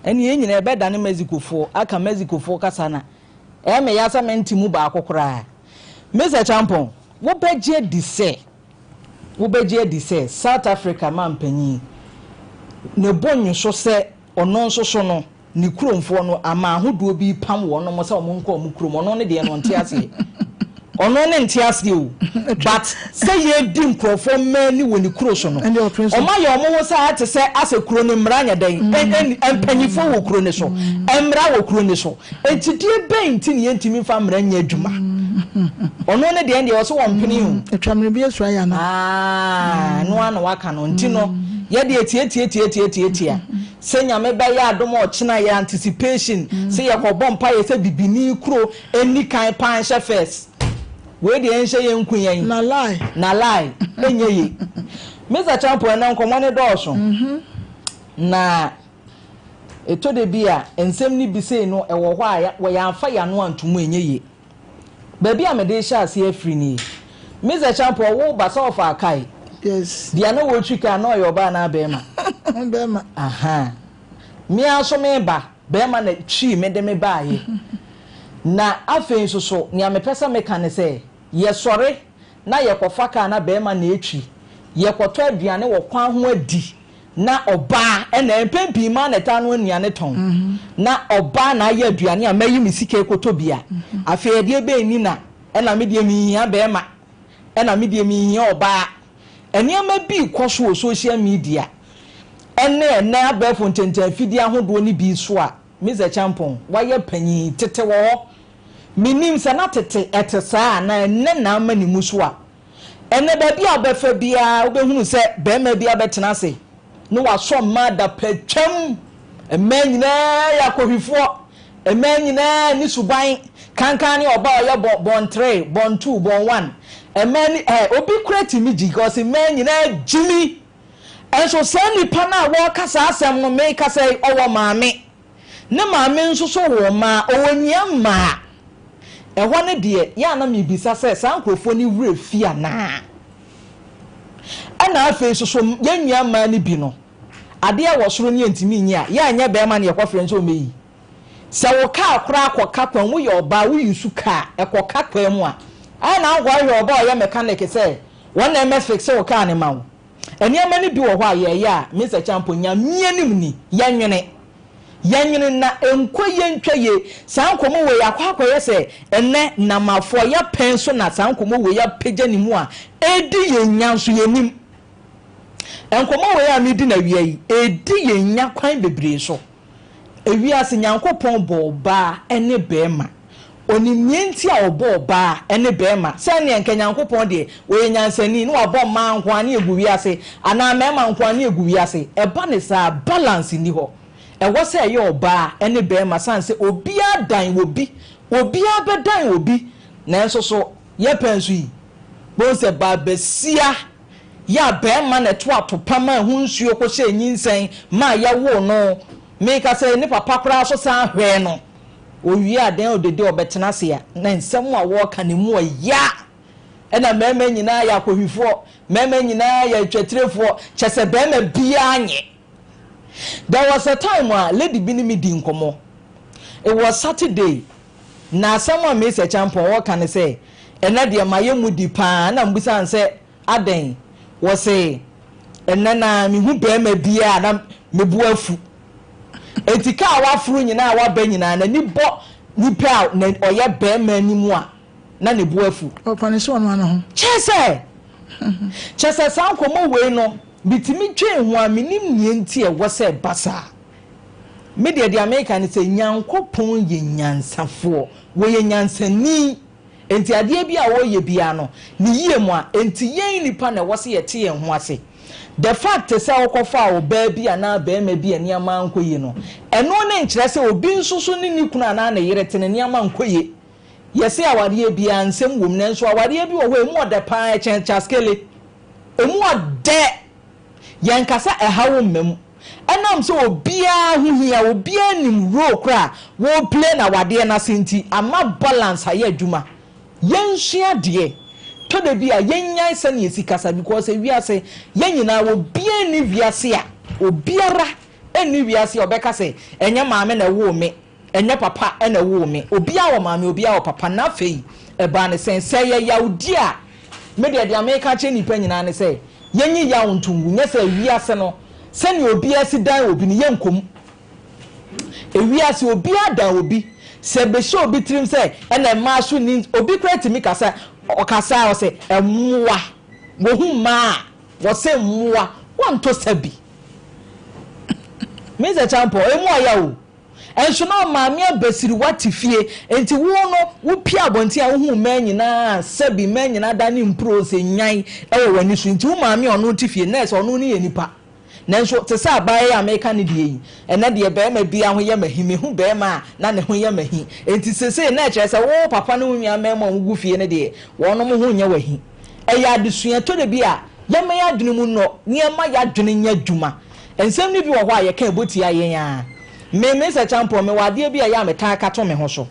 Ɛne yɛn nyinaa yɛbɛdane Mexicofoɔ aka Mexicofoɔ kasa na ɛyɛ me ya sɛ mente mu baako koraa. Mister Acheampong, wobɛgye adi sɛ wobɛgye adi sɛ South Africa mampanyin ne bo nnwo so sɛ ɔno nso so no ne kuromfoɔ no ama ahodoɔ bi repam wɔnom sɛ wɔn nkɔ wɔn kurom, ɔno ne deɛ no ɔnte aseɛ. Ɔno ne nte aseɛ o, but sɛ yɛredi nkurɔfoɔ mmaa ni wɔ ne kuro so no, wɔayɛ wɔn ho saa te sɛ asɛ kuro no mmara nyɛ dɛn, mpanimfoɔ wɔ kuro no so, mmara wɔ kuro no so, enti deɛ bɛn nti na yɛntumi mfa mmara nyɛ adwuma? Ɔno ne deɛ deɛ ɔsɛ wɔmpene o. Atwa mmere bi asua yɛ ana? Ah, ɛno ara na waka no, nti no yɛdeɛ tiatiatiatiatiatia sɛ Nyame bɛyɛ adom a ɔkyena yɛ anticipation sɛ yɛkɔbɔ mpaeɛ sɛ bibini kuro Ɛnni kan paa nhyɛ first. Wei deɛ ɛnhyɛ yɛn nku yɛn. Na lie. Na lie. Ɛnyɛ ye. Mister Champon ɛnɛ nkɔmmɔ no dɔɔso. Na ɛtɔ da bi a nsɛm no bi sei no ɛwɔ hɔ a wɔ yɛamfa yɛn ano anto mu ɛnyɛ ye. Baabi a mede rehyɛ aseɛ afiri nie. Mister Champon wo ba sɛ ɔfaa kae. Yes. Deɛ na wɔretwi kaa na ɔyɛ ɔbaa anaa bɛrima? Bɛrima. Ahaa. Me ara nso meba. Barima na twii me de me baeɛ. Na afei nso so, nea mepɛ sɛ meka ne sɛ, yɛsɔre na yɛkɔfa kaa na barima na ɛretwi, yɛkɔtɔ aduane wɔ kwan ho adi na ɔbaa na, mpɛn pii mmaa na ɛtaa noa nnuane tɔn, na ɔbaa na ayɛ aduane a mayi me sika rekɔtɔ bi a, afei ɛdeɛ bɛn ni na ɛna me deɛ menhia barima, ɛna me deɛ menhia ɔbaa. Nneɛma bi rekɔ so wɔ social media ne ɛnnɛ abɛɛfo ntɛntɛnfidie ahodoɔ no bi so a, Mister Acheampong, woayɛ panyin, tete wɔ hɔ. Mennim sɛ na tete ɛte saa anaa ɛnnɛ na ama ne mu so a. Ɛnnɛ baabi a wobɛfa biara wobɛhunu sɛ barima bi abɛtena ase na wasɔ mmaa adapatwam. Mmaa nyinaa yɛ akɔhwifoɔ. Mmaa nyinaa nni suban. Kankan ne ɔbaa a ɔyɛ bɔ born three, born two, born one. Mmaa ni eh, obi koraa tumi gyi because mmaa nyinaa gyimi. Nso saa nipa no a wɔreka saa asɛm no, merekasa yi, ɔwɔ maame. Ne maame nso so wɔ mmaa, ɔwɔ nua mmaa. Ɛhɔ no deɛ, yɛ a na mebisa sɛ saa nkurɔfoɔ no werɛ fi anaa? Ɛna afei nso so yɛn nua mmaa no bi no, adeɛ wɔ soro ne yɛntumi nyi a, yɛ a nyɛ barima na yɛkɔfrɛ no sɛ ɔmmɛyi. Sɛ wo kaa koraa kɔka kwan mu, woyɛ ɔbaa, wo use kaa, ɛkɔka kwan mu a, ayɛ na wonkɔhwehwɛ ɔbaa a ɔyɛ mechanic sɛ wɔn na ɛmmɛ fixe wo kaa no ma wo. Nneɛma no bi wɔ hɔ a yɛyɛ a, Mister Kyampong, Nyame anim ni, yɛnwene. Yɛnwene na ɛnkɔ yie ntwa yie. Saa nkɔmmɔ wei akɔ akɔyɛ sɛ ɛnnɛ Namafoɔ yɛpɛn so na saa nkɔmmɔ wei apagya ne mu a ɛredi yɛn nya nso yɛnnim. Nkɔmmɔ wei a meredi no awia yi, ɛredi yɛn nya kwan bebree so. Ewiase, Nyankopɔn bɔɔ ɔbaa ne barima. Onim nea enti a ɔbɔɔ ɔbaa ne barima. Sɛ ɛnneɛ nka Nyankopɔn deɛ, ɔyɛ nyansani, na wabɔ mmaa nko ara ne agu wiase, anaa mmarima nko ara ne agu wiase. Ɛba no saa a, balance nni hɔ. Ɛwɔ sɛ ɛyɛ ɔbaa ne barima sane sɛ obiara dan obi, obiara bɛdan obi. Nanso so yɛpɛ nso yi, bohu sɛ baabasia Yɛ a barima na ɛto atopa maa ɛho nsuo kɔhyɛɛ nyinsɛn maa yɛwoo no. Meka sɛ ne papa koraa nso san hwɛɛ no. Ɔwie a dɛn ɔdede ɔbɛtena ase a na nsɛm a wɔreka no mu ɔya. Ɛna mmarima nyinaa yɛ akɔhwifoɔ, mmarima nyinaa yɛ atwatirefoɔ, kyerɛ sɛ barima biara nyɛ. There was a time a lady bi ne me dii nkɔmmɔ. It was Saturday. Na asɛm a Miss Acheampong ɔreka ne sɛ, ɛnnɛ deɛ mayɛ mudi paa. Ɛna mebisaa no sɛ, Adɛn? Wɔse, Ɛnnɛ no ara mehu barima bi a na me bo afu. Enti kaa a waforo nyinaa a waba nyinaa, n'ani bɔ nipa a ɔyɛ barima anim a, na ne bo afu. Ɔpanish ɔno ara ne ho. Kyerɛ sɛ, kyerɛ sɛ saa nkɔmmɔ wei no, metumi dwen ho a, mennim nea enti a ɛwɔ sɛ ɛba saa. Me deɛ, deɛ meka ne sɛ, Nyankopɔn yɛ nyansafoɔ. Ɔyɛ nyansani. Enti adeɛ bi a ɔreyɛ biara no, ne yie mu a, enti yɛn nnipa na ɛwɔ sɛ yɛte yɛn ho ase. The fact sɛ wokɔfaa ɔbaa bi anaa barima bi a nneɛma ankɔ yie no, ɛno ne nkyerɛ sɛ obi nso so ne ne kunu anaa ne yere te no nneɛma nkɔ yie. Yɛse awareɛ biara nsɛm wom, nanso awareɛ bi wɔ hɔ a ɛmu ɔdɛ paa, ɛkyɛn kyaskele. Ɛmu ɔdɛ! Yɛnka sɛ ɛhaw mma mu. Ɛnam sɛ obiara ho hia, obiara nim role korɔ a wɔreplay no awadeɛ no ase nti, ama balance ayɛ adwuma. Yɛnsua adeɛ. Tɔ da bi a, yɛnnyae sɛdeɛ yɛsi kasa because ewiase, yɛn nyinaa, obiara nni wiase a obiara. Ɛnni wiase a ɔbɛka sɛ ɛnyɛ maame na ɛwoo me, ɛnyɛ papa na ɛwoo me. Obiara wɔ maame, obiara wɔ papa. Na afei ɛbaa no sɛn? Sɛ ɛyɛ yawdi a, me deɛ deɛ meka akyerɛ nnipa nyinaa ne sɛ, yɛnyi yaw nto ngu. Nyɛ sɛ wiase no, sɛnea obiara si dan obi no, yɛnkɔ mu. Ewiase, obiara dan obi. Sɛ ɛbɛhyɛ obi tirim sɛ ɛna mmaa so nni, obi koraa tumi kasa, ɔkasa a ɔsɛ mmoa, wɔhu mmaa a, wɔsɛ mmoa, wɔntɔ sabi. Mister Champon, emu ɔya o. Nso na ɔmaame abasiriwa te fie, enti wo no, wopue abɔnten a wohu mmaa nyinaa, sɛbi mmaa nyinaa da ne mpuro sɛ nnwan wɔ w'ani so, nti wo maame a ɔno te fie, nurse, ɔno ne yɛ nipa. Nanso te sɛ abaayewa yi a mereka ne deɛ yi, ɛnnɛ deɛ barima biara ho yɛ me ahi, mehu barima a na ne ho yɛ me ahi. Enti seesei na ɛkyerɛ sɛ wo papa ne wo nua mmarima a wɔgu fie no deɛ, wɔnom ho nyɛ wo ahi. Ɛyɛ adesua, ɛtɔ da bi a yɛmma yɛn adwene mu nnɔ na yɛmma yɛn adwene nyɛ adwuma. Nsɛm no bi wɔ hɔ a yɛka a ɛbɔ tia yɛn ara. Me, Mensah Acheampong, mewɔ adeɛ bi a ɛyɛ a metaa ka to me ho so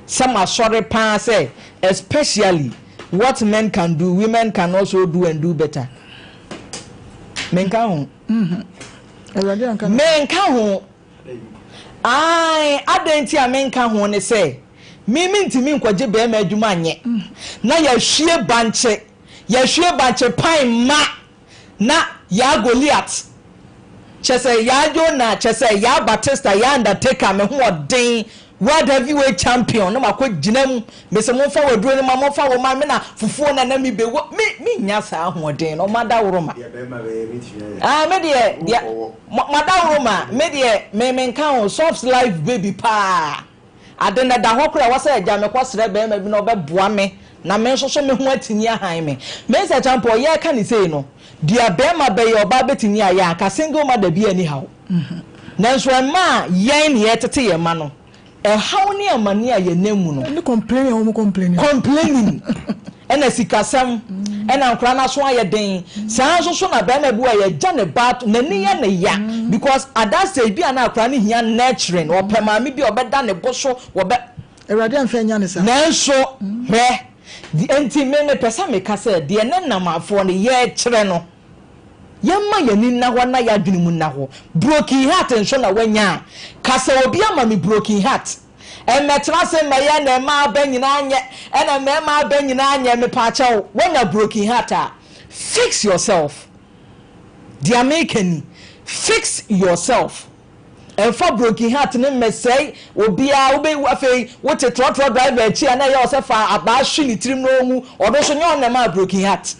sɛ masɔre pa ara sɛ especially what men can do, women can also do and do better. Menka ho. Menka ho. Ae, adɛn nti a menka ho ne sɛ, me mentumi nkɔgye barima adwuma nyɛ na yɛahwie bankye, yɛahwie bankye pan ma na yaa Goliat, kyɛ sɛ yaa Jonah, kyɛ sɛ yaa Batista, yaa Undertaker, me ho ɔden, World Heavyweight Champion, na makɔ gyina mu, mese momfa waduro no ma, momfa wo ma me na fufuo na na me bɛ wɔ, me, me nya saa ahoɔden no, madaworo ma. Ah, me deɛ, deɛ, madaworo ma, me deɛ, me, me nka ho, soft life baby paa. Ade no ɛda hɔ koraa a, ɛwɔ sɛ agya mekɔ srɛ barima bi na ɔbɛboa me na me nso so me ho atumi ahan me. Mensah Acheampong, yɛreka no sei no, deɛ barima bɛyɛ ɔbaa bɛtumi ayɛ a, anka single mother biara nni haw. Nanso ɛma a yɛn na yɛretete yɛn mma no, ɛhaw ne amaneɛ a yɛnam mu no. Ɛne complaining a wɔn complaining. Complaining, ɛna sikasɛm, ɛna nkwadaa no aso ayɛ den. Saa nso so na barima bi wɔ a yɛgya ne ba ato, n'ani yɛ no ya because at that stage bi a na akwadaa no hia nurturing, ɔpɛ maame bi a ɔbɛda ne bo so, wɔbɛ. Awurade amfa annya no saa. Nanso hwɛ, enti me mepɛ sɛ meka sɛ deɛ ne nnamfoɔ no yɛrekyerɛ no, yɛmma yɛn ani nna hɔ na yɛn adwene mu nna hɔ. Broken heart nso na woanya a, ka sɛ obi ama me broken heart. Mmɛtena ase mmɛyɛ na mmaa aba nyinaa nyɛ, ɛna mmarima aba nyinaa nyɛ, mepaakyɛw, woanya broken heart a, fix yourself. Deɛ meka ni, fix yourself. Ɛmfa broken heart no mmɛsɛe obiara, wobɛ afei wote trɔtrɔ driver akyi a na ɛyɛ wo sɛ fa abaa hwe ne tirim na ɔnwu, ɔno nso nyɛ ɔno na ɛmaa broken heart.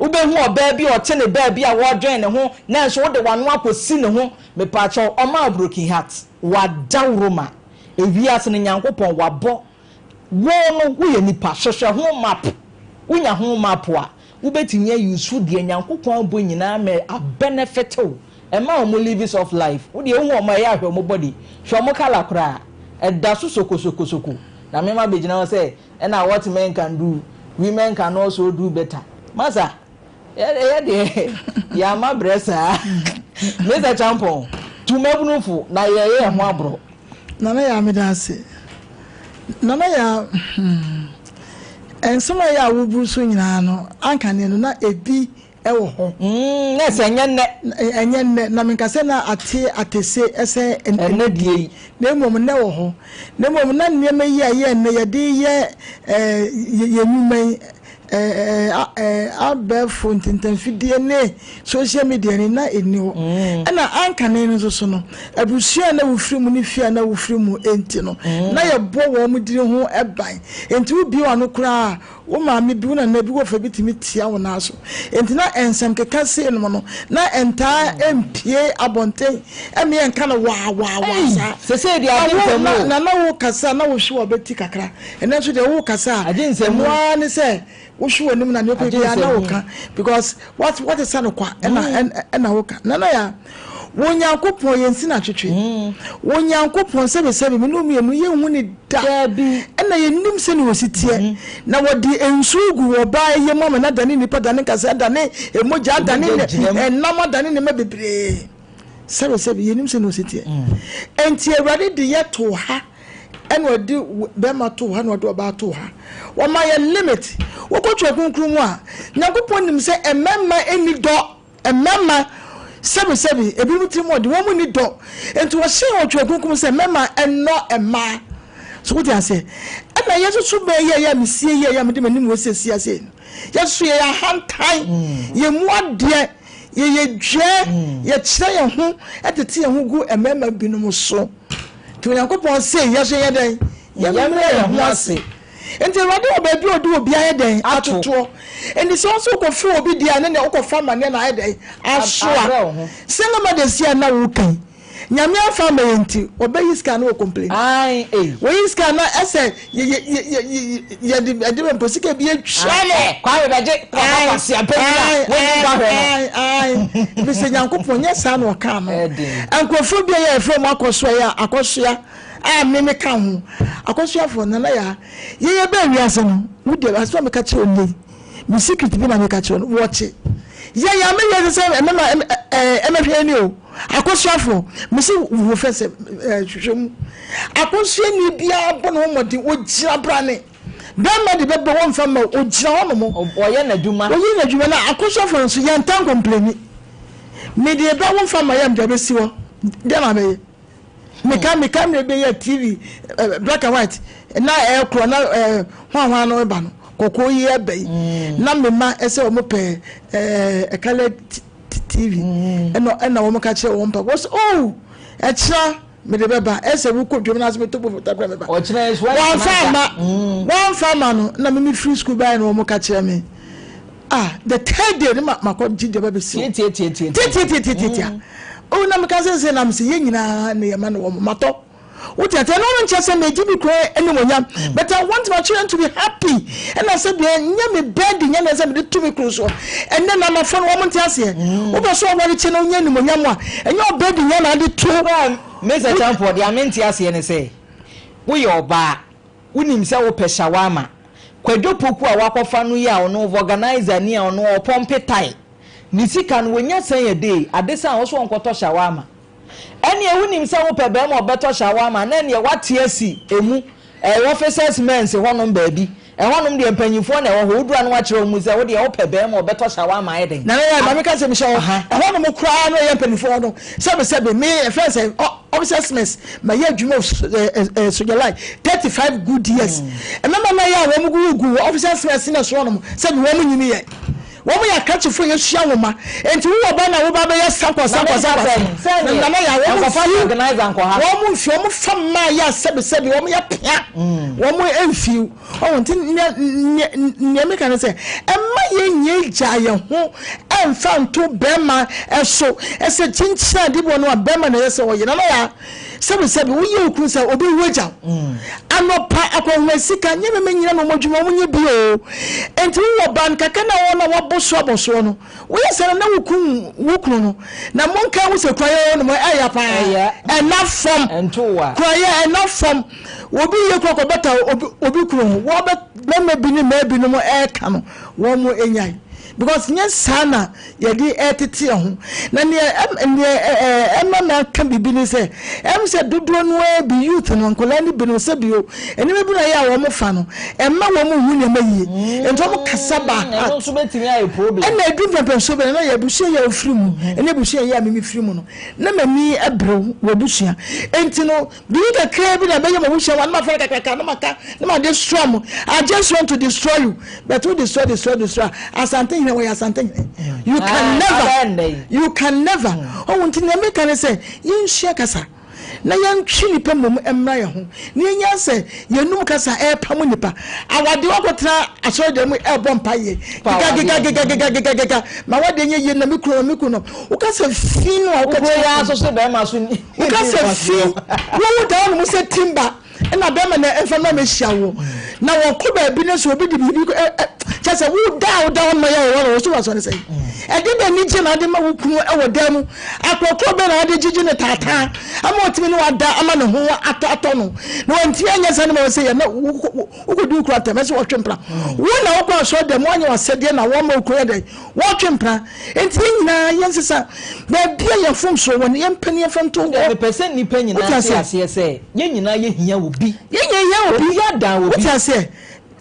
Wobɛhu ɔbaa bi a ɔte ne baabi a ɔredwen ne ho nanso wode w'ano akɔsi ne ho, mepaakyɛw, ɔmaa wo broken heart. W'adaworoma, ewiase no Nyankopɔn wabɔ wo no woyɛ nipa, hwehwɛ ho map, wonya ho map a, wobɛtumi a use deɛ Nyankopɔn abɔ nyinaa ma a benefit wo, ɛma wɔn live soft life, wo deɛ wohu wɔn a ɛyɛ a hwɛ wɔn body, hwɛ wɔn colour koraa, ɛda so sokosokosoko, na me mabɛgyina hɔ sɛ ɛna what men can do, women can also do better, masa. Yɛ deɛ yɛama brɛ saa. Mister Champon, tu mmabunu fo na yɛyɛ yɛn ho aborɔ. Nana Yaa meda ase. Nana Yaa hmm nsɛm a ɛyɛ a woburu so nyinaa no anka neɛ no na ebi wɔ hɔ. Mm, na ɛsɛ ɛnyɛ nnɛ. Ɛnyɛ nnɛ, na menka sɛ na ate atese ɛsɛ ɛnnɛ deɛ yi. Na mmom nnɛ wɔ hɔ. Na mmom na nneɛma yi a ɛyɛ nnɛ yɛde yɛ yɛn nnwuma yi abɛɛfo ntentanfidie ne social media ni na ɛnni hɔ. Ɛna ankane no nso so no, abusua a na wofiri mu ne fie a na wofiri mu nti no, na yɛbɔ wɔn dini ho ban. Nti wobue w'ano koraa a, wo maame bi, wo nana bi, wo wɔfa bi tumi tia wo nan so. Nti na nsɛm keka sei nom no, na ɛntaa mpue abɔnten ɛmma yɛnka no waa waa waa saa. Sesei deɛ agye nsɛm o. Na na wokasa a na wohwe w'abati kakra. Ɛnɛ nso deɛ wokasa a, ɛno ara ne sɛ wohwe w'anim na nea wopɛ biara na woka because what woatesa no kwa ɛna ɛna woka. Nana ya, wo Nyankopɔn yɛn si no atwetwe. Wo Nyankopɔn sɛbesɛbe me ne wo mmienu yɛnhu ne da. Ɛna yɛnnim sɛnea ɔsi teɛ. Na wɔde nsuo gu ɔbaa yam ama no adane nnipa, adane nkasɛɛ, adane mogya, adane ɛnam, adane nneɛma bebree. Sɛbesɛbe yɛnnim sɛnea ɔsi teɛ. Enti Awurade de yɛ too ha. Ɛna ɔde bɛrima too ha na ɔde ɔbaa too ha. Wɔma yɛ limit. Wokɔ Twerɛ Kronkron mu a, Nyankopɔn nim sɛ mmarima nni dɔ. Mmarima, Sɛbi sɛbi, ebinom tirim wɔ de, wɔn nni dɔ. Enti wɔhyɛɛ wɔ Twerɛ Kronkron mu sɛ mmarima nnɔ mmaa. So wote aseɛ? Ɛna yɛn nso so bɛyɛ yɛ a mesie yɛ a mede m'anim wɔ siesie aseɛ no. Yɛn nso yɛyɛ ahantan, yɛn mu adeɛ, yɛyɛ dwɛ, yɛkyerɛ yɛn ho, tete yɛn ho gu mmarima binom so. Nti Onyankopɔn se yɛn nso yɛnyɛ dɛn? Yɛmmrɛ yɛn ho ase. Nti Awurade wɔ baabi a ɔde obi ayɛ dɛn? Atotoɔ. Nti sɛ wo nso wokɔfa obi deɛ a, ne deɛ wokɔfa amaneɛ na ayɛ dɛn? Asoa. Single mothers yi a na woka yi, Nyame amfa amma yɛn nti, wɔbɛyi sika na wɔ complain. Wɔyi sika na ɛsɛ yɛde ɛde bɛ mpo sika bi atwa no. Kwame bɛgye kɔkɔ kwasi apɛ bi a wɔn nkɔ ahwɛ no. Ebi sɛ Nyankopɔn nyɛ saa na ɔka no. Nkurɔfoɔ bi a yɛ ɛfrɛ wɔn akɔsoa yɛ akɔsoa a me me ka ho. Akɔsoafoɔ nana ya yɛyɛ bɛɛ wiase no wo deɛ asɛm a meka kyerɛ wo nnɛ yi me secret bi na meka kyerɛ no wɔkye. Yɛ yɛ ame wiase sɛ ɛmɛma ɛmɛhwɛ ni o. Akosuafoɔ, mese wo fɛ sɛ hwehwɛ mu. Akosuani biara bɔ ne ho mmɔden, ɔgyina brane. Bɛrima de bɛbɛ wɔmfa mma wo, ɔgyina hɔ nom. Ɔyɛ n'adwuma. Ɔyɛ n'adwuma na akosuafoɔ nso yɛnta nkɔmpleni. Mede ba womfa mma yɛ mede abɛsi hɔ, deɛ na mɛyɛ. Meka meka mmerɛ bi yɛ TV black and white na ɛkorɔ na hwanhwan no ba no kɔkɔɔ yi ɛbɛ yi na mema ɛsɛ wɔn pɛ ɛɛ colored TV ɛna ɛna wɔn ka kyerɛ wɔn pa wɔn sɛ oh ɛkyerɛ mede bɛba ɛsɛ wokɔ dwom na ase meto bɔ takura meba wɔnfa ama wɔnfa ama no na mimi firi sukuu báyìí na wɔn ka kyerɛ me ah the third day ne ma ma kɔ gye deɛ bɛbɛ si tietietietietietietietitia oh na meka sɛ sɛ na mesɛ yɛn nyinaa ne yɛma no wɔn matɔ. Wote aseɛ? Ɛno no nkyerɛ sɛ megye me kunu animuonyam, mm. but I want my children to be happy. Ɛna sɛ deɛ nyɛ me burden nyɛ sɛ mede to me kunu soɔ. Ɛnɛ na amafo no wɔn nte aseɛ. Mm. Wopɛ sɛ ɔware kyɛ na wonya animuonyam a, ɛnyɛ ɔburden nyɛ na ade to. Mr. Champo, deɛ mente aseɛ ne sɛ woyɛ ɔbaa, wonim sɛ wopɛ shawarma. Kwadwo Poku a wakɔfa no yi a ɔno vulcanizer ni a ɔno ɔpɔmpe tae. Ne sika no wɔnya sɛn a day, ade sa a ɔso ɔnkɔtɔ shawarma. Ɛneɛ wonim sɛ wopɛ bɛɛma ɔbɛtɔ shawarma na ɛneɛ wate asi ɛmu ɛɛ officers mens hɔnom baabi ɛhɔnom deɛ mpanyinfoɔ na ɛwɔ hɔ woduru a na wakyerɛ wɔn mu sɛ wodeɛ wopɛ bɛɛma ɔbɛtɔ shawarma ayɛ dɛn. Nana yɛ maame ka sɛ mehyɛ hɔ ɛhɔnom koraa na ɛyɛ mpanyinfoɔ hɔ no sɛbi sɛbi me ɛfɛn sɛ officers mens ma yɛ adwuma wɔ ɛɛ soja line 35 good years ɛmɛma na yɛ a wɔn gu gu officers mens na ɛso hɔnom sɛbi wɔn nyini yɛ. Wɔn yɛ akrakyefo a yɛasua nwoma. Enti wo wɔ ba na wo ba bɛyɛ sakwa sakwa sakwa. Nana ya wɔn mfiw. Wɔn mfiw. Wɔn fa mmaa yɛ asɛbisɛbi. Wɔn yɛ pea. Wɔn mfiw. Ɔwɔ nti nea nea nea meka ne sɛ ɛma yɛn nyɛ gya yɛn ho ɛnfa nto bɛrima ɛso ɛsɛ kyinkyin ade bi wɔ no a bɛrima na ɛyɛ sɛ ɔyɛ. Nana ya. Sɛbisɛbi, woyɛ wo kunu sɛ obewu agya wo. Anɔpa akɔnhoma sika, nyɛ mɛmɛ nyina na wɔn adwuma wɔn nyɛ bi oo. Enti wowɔ ba no kakra na wɔn na wɔabɔ so abɔ soɔ no, woyɛ saa no na wokum wo kunu no. Na monka ho sɛ kuayɛ wɔ nom ɛya paa, ɛna fam. Kuayɛ ɛna fam. Obi yɛ kura kɔbɛta obi obi kunu ho. Wɔbɛ mɛmɛ bi ne mmaa binom ɛɛka no wɔn enyae. Because nyɛ saa na yɛde retete yɛn ho. Na nea nea ɛma maka biribi ne sɛ, ɛm sɛ dodoɔ no ara bi youth no, nkwadaa no binom sɛ bio, nneɛma bi na ɛyɛ a wɔn fa no, ɛmma wɔn nhu nneɛma yie. Nti wɔn kasa ba heart. Ɛno nso bɛtumi ayɛ problem. Ɛna edu mpɛmpɛnsoɔ bi na yɛ abusua yɛ ofiri mu, ɛne abusua yɛ a mimi firi mu no, na m'ani abere wɔ abusua. Nti no, Biribi kakraa bi na ɛbɛyɛ m'abusua wa na mafrɛ kakraka na maka na ma destroy mo. I just want to destroy you but wo destroy destroy destroy a Asante hene wɔyɛ Asante hene. You can never you can never. Ɔho nti nea meka ne sɛ yɛnsua kasa na yɛntwe nipa mmom mmra yɛn ho na yɛnya sɛ yɛnum kasa ɛrepam nipa. Awadeɛ wakɔtena asɔre dan mu ɛrebɔ mpaeɛ giga giga giga giga giga giga ma wadeɛ nyɛ yie na me kunu me kunu no woka sɛ fi no a woka kyerɛ Woka sɛ fi, wowu da hɔnom sɛ timba na bɛrima na ɛmfa mma mɛhyia wo. Na wɔkɔ baabi no sɛ obi de biribi kyɛ sɛ wo da a woda hɔ no yɛ wɔwɔ no wɔ so wasɔ ne sɛn. Ɛde bɛ anigye na ade ma wo kunu wɔ dan mu. Akorɔkorɔ bɛ na ade gyegye ne taataa ama ɔtumi ne wada ama ne ho atɔ atɔ no. Na wantumi anyɛ saa no ma wɔ sɛ yɛ na wokɔdi wo kunu atɛm ɛsɛ wɔtwe mpena. Wo na wokɔ asɔre dɛm woanyɛ w'asɛdeɛ na wɔma wo kunu yɛ dɛn Wɔtwe mpena. Enti yɛn nyinaa yɛnsesa baabi a yɛn mfomsoɔ wɔ no, yɛmpɛ na yɛmfa nto hɔ. Mepɛ sɛ nnipa Wote nyinaa te aseɛ? aseɛ sɛ yɛn nyinaa yɛhia obi. Yɛn nyinaa yɛhia obi. Obiara dan obi. Wote aseɛ?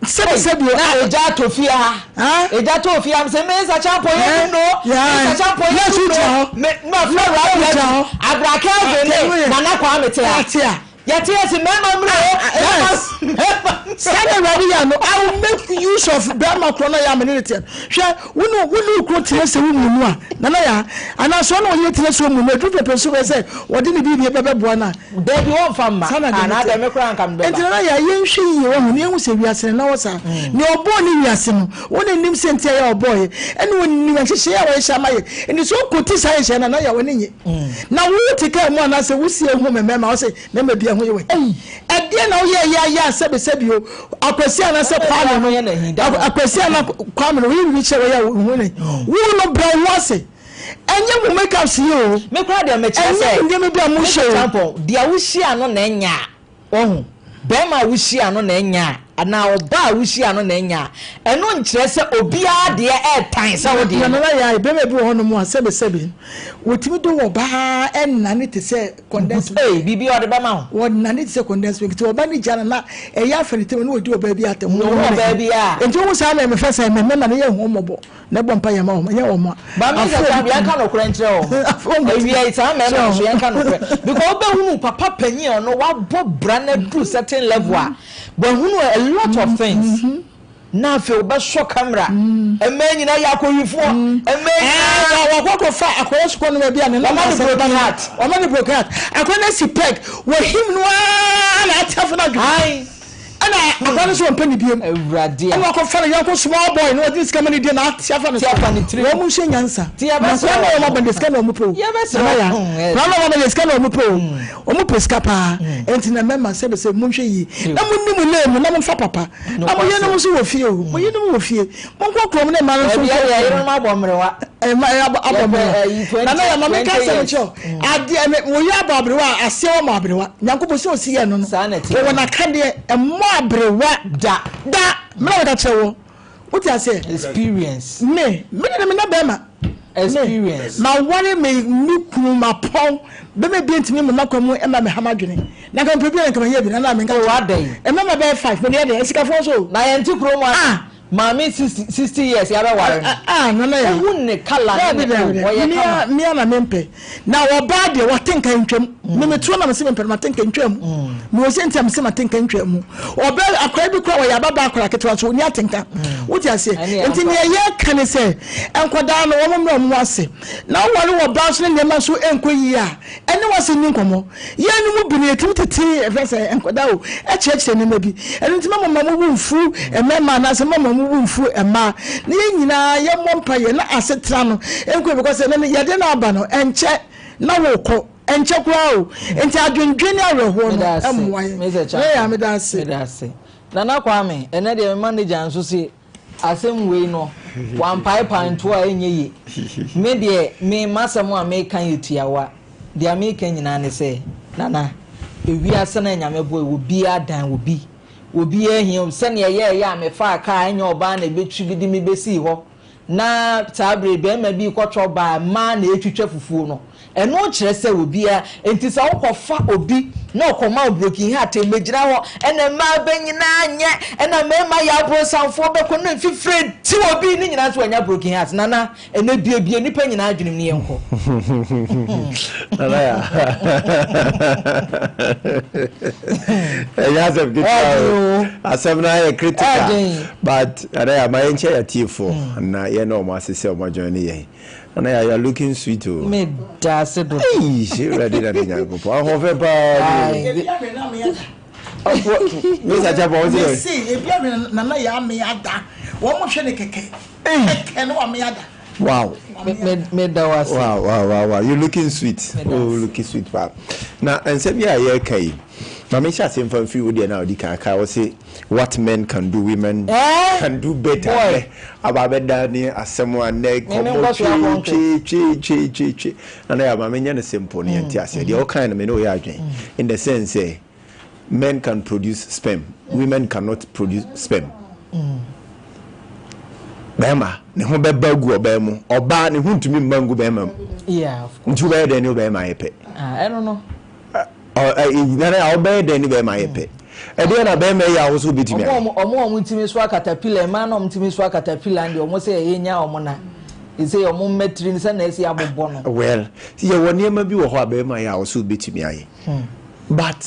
Sɛbi sɛbi o. Na egya atɔ fie ha. Egya tɔ fie ha sɛ Mensah Champon yɛ dum no. Mensah Champon yɛ dum no. Me ma fɛ rabi adu. Abra Kelvin ne Nana Kwame te ha. Yɛte ase mmarima mmerɛ o. Mmarima. Saa na Awurade yɛ no. I will make use of bɛrima korɔ na yɛ amene ne teɛ. Hwɛ wo ne wo ne wo kuro tena sɛ wo mu no a nana ya anaasɛ ɔne ɔyere tena sɛ ɔmu no aduru pɛpɛ nso bɛyɛ sɛ wɔde ne biribi bɛbɛboa no a. Dabi wɔmfa mma. Saa na deɛ Anaa mete. dɛ me koraa nka mebɛba. Enti nana ya yɛnhwɛ yie wahu na yɛnhu sɛ wiase no na wɔ saa. Nea ɔbɔɔ ne wiase no wo na nim sɛ nti a yɛ a ɔbɔɔ yɛ ɛne ɔnim nhyehyɛeɛ a wahyehyɛ ama yɛ. Enti sɛ wokɔti saa nhyehyɛeɛ no a nana ya w'ani nnye. Na wote kaa mu anaasɛ wosi ehu me mmarima wose mmarima bi ho yɛ wɔ ɛdeɛ na woyɛ yɛ ayɛ a sɛbi sɛbi o akwasi anaasɛ kwame no akwasi ana kwame no woyɛ biribi kyerɛ wɔyɛ wo ne wo no brɛ wo ho ase ɛnyɛ mo make up si o Me koraa deɛ mekyerɛ ɛnyɛ sɛ mo nneɛma bi a mo hyɛ Mr. o Champon, deɛ wohyia no na ɛnyɛ a, wahu, bɛrima a wohyia no na ɛnyɛ a, anaa ɔbaa a wohyia no na ɛnyɛ a, ɛno nkyerɛ sɛ obiara deɛ ɛɛtan sɛ wo deɛ na no. nana yɛ ayɛ bɛrima bi wɔ hɔnom a sɛbi sɛbi wɔtumi de wɔ baa ɛnane te sɛ condensed milk. Ee, biribi a ɔde bɛma wo. Wɔnane te sɛ condensed milk nti ɔba no gya no na ɛyɛ afɛ ne tɛm na ɔdi ɔbaa bi atɛm. Na ɔhu ɔbaa bi a. Nti wohu saa na mefɛ sɛ mmarima no yɛ ho mmɔbɔ na ɛbɔ mpa yɛ ma wɔn ɛnyɛ wɔn a. Ba me sɛ saa yɛnka nokorɛ nkyerɛ wɔn. Awia yi saa mmarima no so yɛnka nokorɛ because wobɛhunu papa panyin a ɔno wabɔ bra no aduru certain level a wahunu a lot of things. Na afei wobɛsɔ camera. Mmaa nyinaa yɛ akɔhwifoɔ. Mmaa nyinaa. Ɛɛ wakɔ akɔfa akɔyɛ sukuu no baabi a ne Wɔma no broken heart. Wɔma no broken heart. Akɔyɛ no asi peg. Wɔhim no ara na ate afo no adwene. Ae. Ɛna akɔyɛ no nso wɔmpɛ ne biem. Awurade a. Ɛna wakɔfa ne yɔnko small boy na wɔde ne sika ma ne die na ate afa ne so. Te afa ne tirim. Wɔn nhyɛ nyansa. Te yɛbɛsrɛ Na nkwadaa na wɔn. wɔn aba deɛ sika na wɔn pɛ o. Yɛbɛsrɛ Nana ya. wɔn. Nkwadaa na wɔn aba deɛ sika na wɔn pɛ o. Wɔn pɛ sika paa. Enti na mmarima sɛbe sɛ monhwɛ yie. Na monni mo lane mu na momfa papa. Na mo yerenom nso wɔ fie o. Mo yerenom wɔ fie. Monkɔ kurom ne mma no nso Dabi nkɔ ɛdeɛ kurom. yerenom abɔ mmerewa. Ɛma ɛyɛ abɔ abɔ Yɛpɛ mmerewa. ɛyi 20 Nana yɛ ma menka 20 asɛm years. nkyerɛ wo. Adeɛ me wo yere abɔ aberewa a aseɛ wɔ ma aberewa. Nyankopɔn sɛ ɔsi yɛ no no. Saa na ɛteɛ. Wɔwɔ n'akadeɛ. Ɛmmɔ aberewa. Da. Da. Me na meka kyerɛ wo. Wote aseɛ? Experience. Me, me de me na bɛrima. Experience. Me, maware me me kunu mapɔn. Bɛrima bi ntumi mma kwan mu mma me ha m'adwene. Na nka mepɛ bi a nka manyɛ bi na na menka Oh, kyerɛ. adɛn? Mmarima bɛyɛ five mede yɛ dɛn? Asikafoɔ nso o. Na yɛnte kurom a Ah! maame 60 years yɛabɛware no. Ah, ah, nana ya. Wohu ne colour ne Dabi, ne dabi, oh, dabi. ɔyɛ Mea, kama. mea na mempɛ. Na ɔbaa deɛ wate nka ntwam. Me metuo na mese mempɛ no mate nka ntwam. Mewɔ sɛ nti a mese mate nka ntwam mu. Ɔbɛ akwadaa bi koraa wɔyɛ ababaa akwadaa ketewa nso ɔni atenka. Wote aseɛ? Ɛne Nti ampa. nea yɛka ne sɛ nkwadaa no wɔn mmerɛ wɔn ase. Na woware wɔ baa nso ne nneɛma nso nkɔ yie a ɛne wɔn ase nni nkɔmmɔ. Yɛn no mu bi no yɛtumi tete ɛfɛ sɛ nkwadaa o ɛkyerɛkyerɛ nneɛma bi. Ɛno nti mama mo bo mfu mmarima anaasɛ mama mo bo mfu mmaa. Na yɛn nyinaa yɛmmɔ mpaeɛ na asetena no nkɔ yie because ɛnɛ no yɛde no aba no ɛnkyɛ na wokɔ. Ɛnkyɛ koraa o. Nti adwendwen ne awerɛhoɔ no Meda ase. mmoa yɛn. Mr. Nana Yaa Champon. meda ase. Meda ase. Nana Kwame, ɛnɛ deɛ me manager nso se asɛm wei no wampaepae nto a ɛnyɛ yie. Me deɛ me m'asɛm a meka yɛ tiawa. Deɛ meka nyinaa ne sɛ, Nana, ewiase no a Nyame bɔe, obiara dan obi. Obiara hia obi. Sɛdeɛ ɛyɛɛyɛ a mefaa kaa a ɛnyɛ ɔbaa na ɛbɛtwi bi de me bɛsii hɔ Na saa bere yi barima bi rekɔtɔ ɔbaa, mmaa na ɛretwitwa fufuo no. Ɛno kyerɛ sɛ obiara, enti sɛ wokɔfa obi na ɔkɔma wo broken heart, mmɛgyina hɔ, ɛna mmaa bɛ nyinaa nyɛ, ɛna mmarima yɛ aborosanfoɔ bɛkɔ na mfifire ti obi, ne nyinaa nso wanya broken heart. Nana, ɛnɛ buebue nnipa nyinaa adwenem ne yɛnkɔ. Nana ya. Ɛnyɛ asɛm ketewa o. Asɛm no ayɛ critical. But Nana ya ma yɛnkyɛ yɛatiefoɔ na yɛn na wɔn ase sɛ wɔn ajoin ne yɛn. Nana ya you are looking sweet o. Me da ase dodo. Eish Awurade na ne Nyankopɔn ahoɔfɛ paa ni o. Ebi ahwɛ na me ada. Mr. Chapɔ wo Me sɛ. se ebi ahwɛ na na ya me ada. Wɔn mo hwɛ ne kɛkɛ. Kɛkɛ no wa me ada. Wow. Me da wo ase. Wow wow wow wow you looking sweet. Oh looking sweet paa. Na nsɛm yi a yɛreka yi ma me nhyɛ ase mfa mfiri wo deɛ na odi kan aka wo se what men can do women Eh? can do better Boy. nɛ aba abɛda ne asɛm a nɛ Me me nkɔmmɔ nkɔ so akɔ twe twe twe twe twe twe na na yɛ ma menyɛ no simple ne yɛnte aseɛ deɛ ɔkae no me ne woyɛ adwene in the sense sɛ men can produce sperm women cannot produce sperm bɛrima ne ho bɛba gu ɔbaa mu ɔbaa ne ho ntumi mma ngu bɛrima mu Yeah, of course. nti wobɛyɛ dɛn ne wobɛrima ayɛ pɛ Ah, ɛno no. nana a wobɛyɛ dɛn ne bɛrima ayɛ pɛ. Ɛdeɛn na bɛrima yɛ a wo nso wobɛtumi ayɛ? Ɔmo a ɔmo tumi soa katapila, mmaa no a ɔmo tumi soa katapila no deɛ ɔmo sɛ yɛ nya ɔmo na sɛ ɔmo mmatiri no sɛnea ɛsi abobɔ no. Well, yɛwɔ nneɛma bi wɔ hɔ a bɛrima yɛ a wo nso wobɛtumi ayɛ. But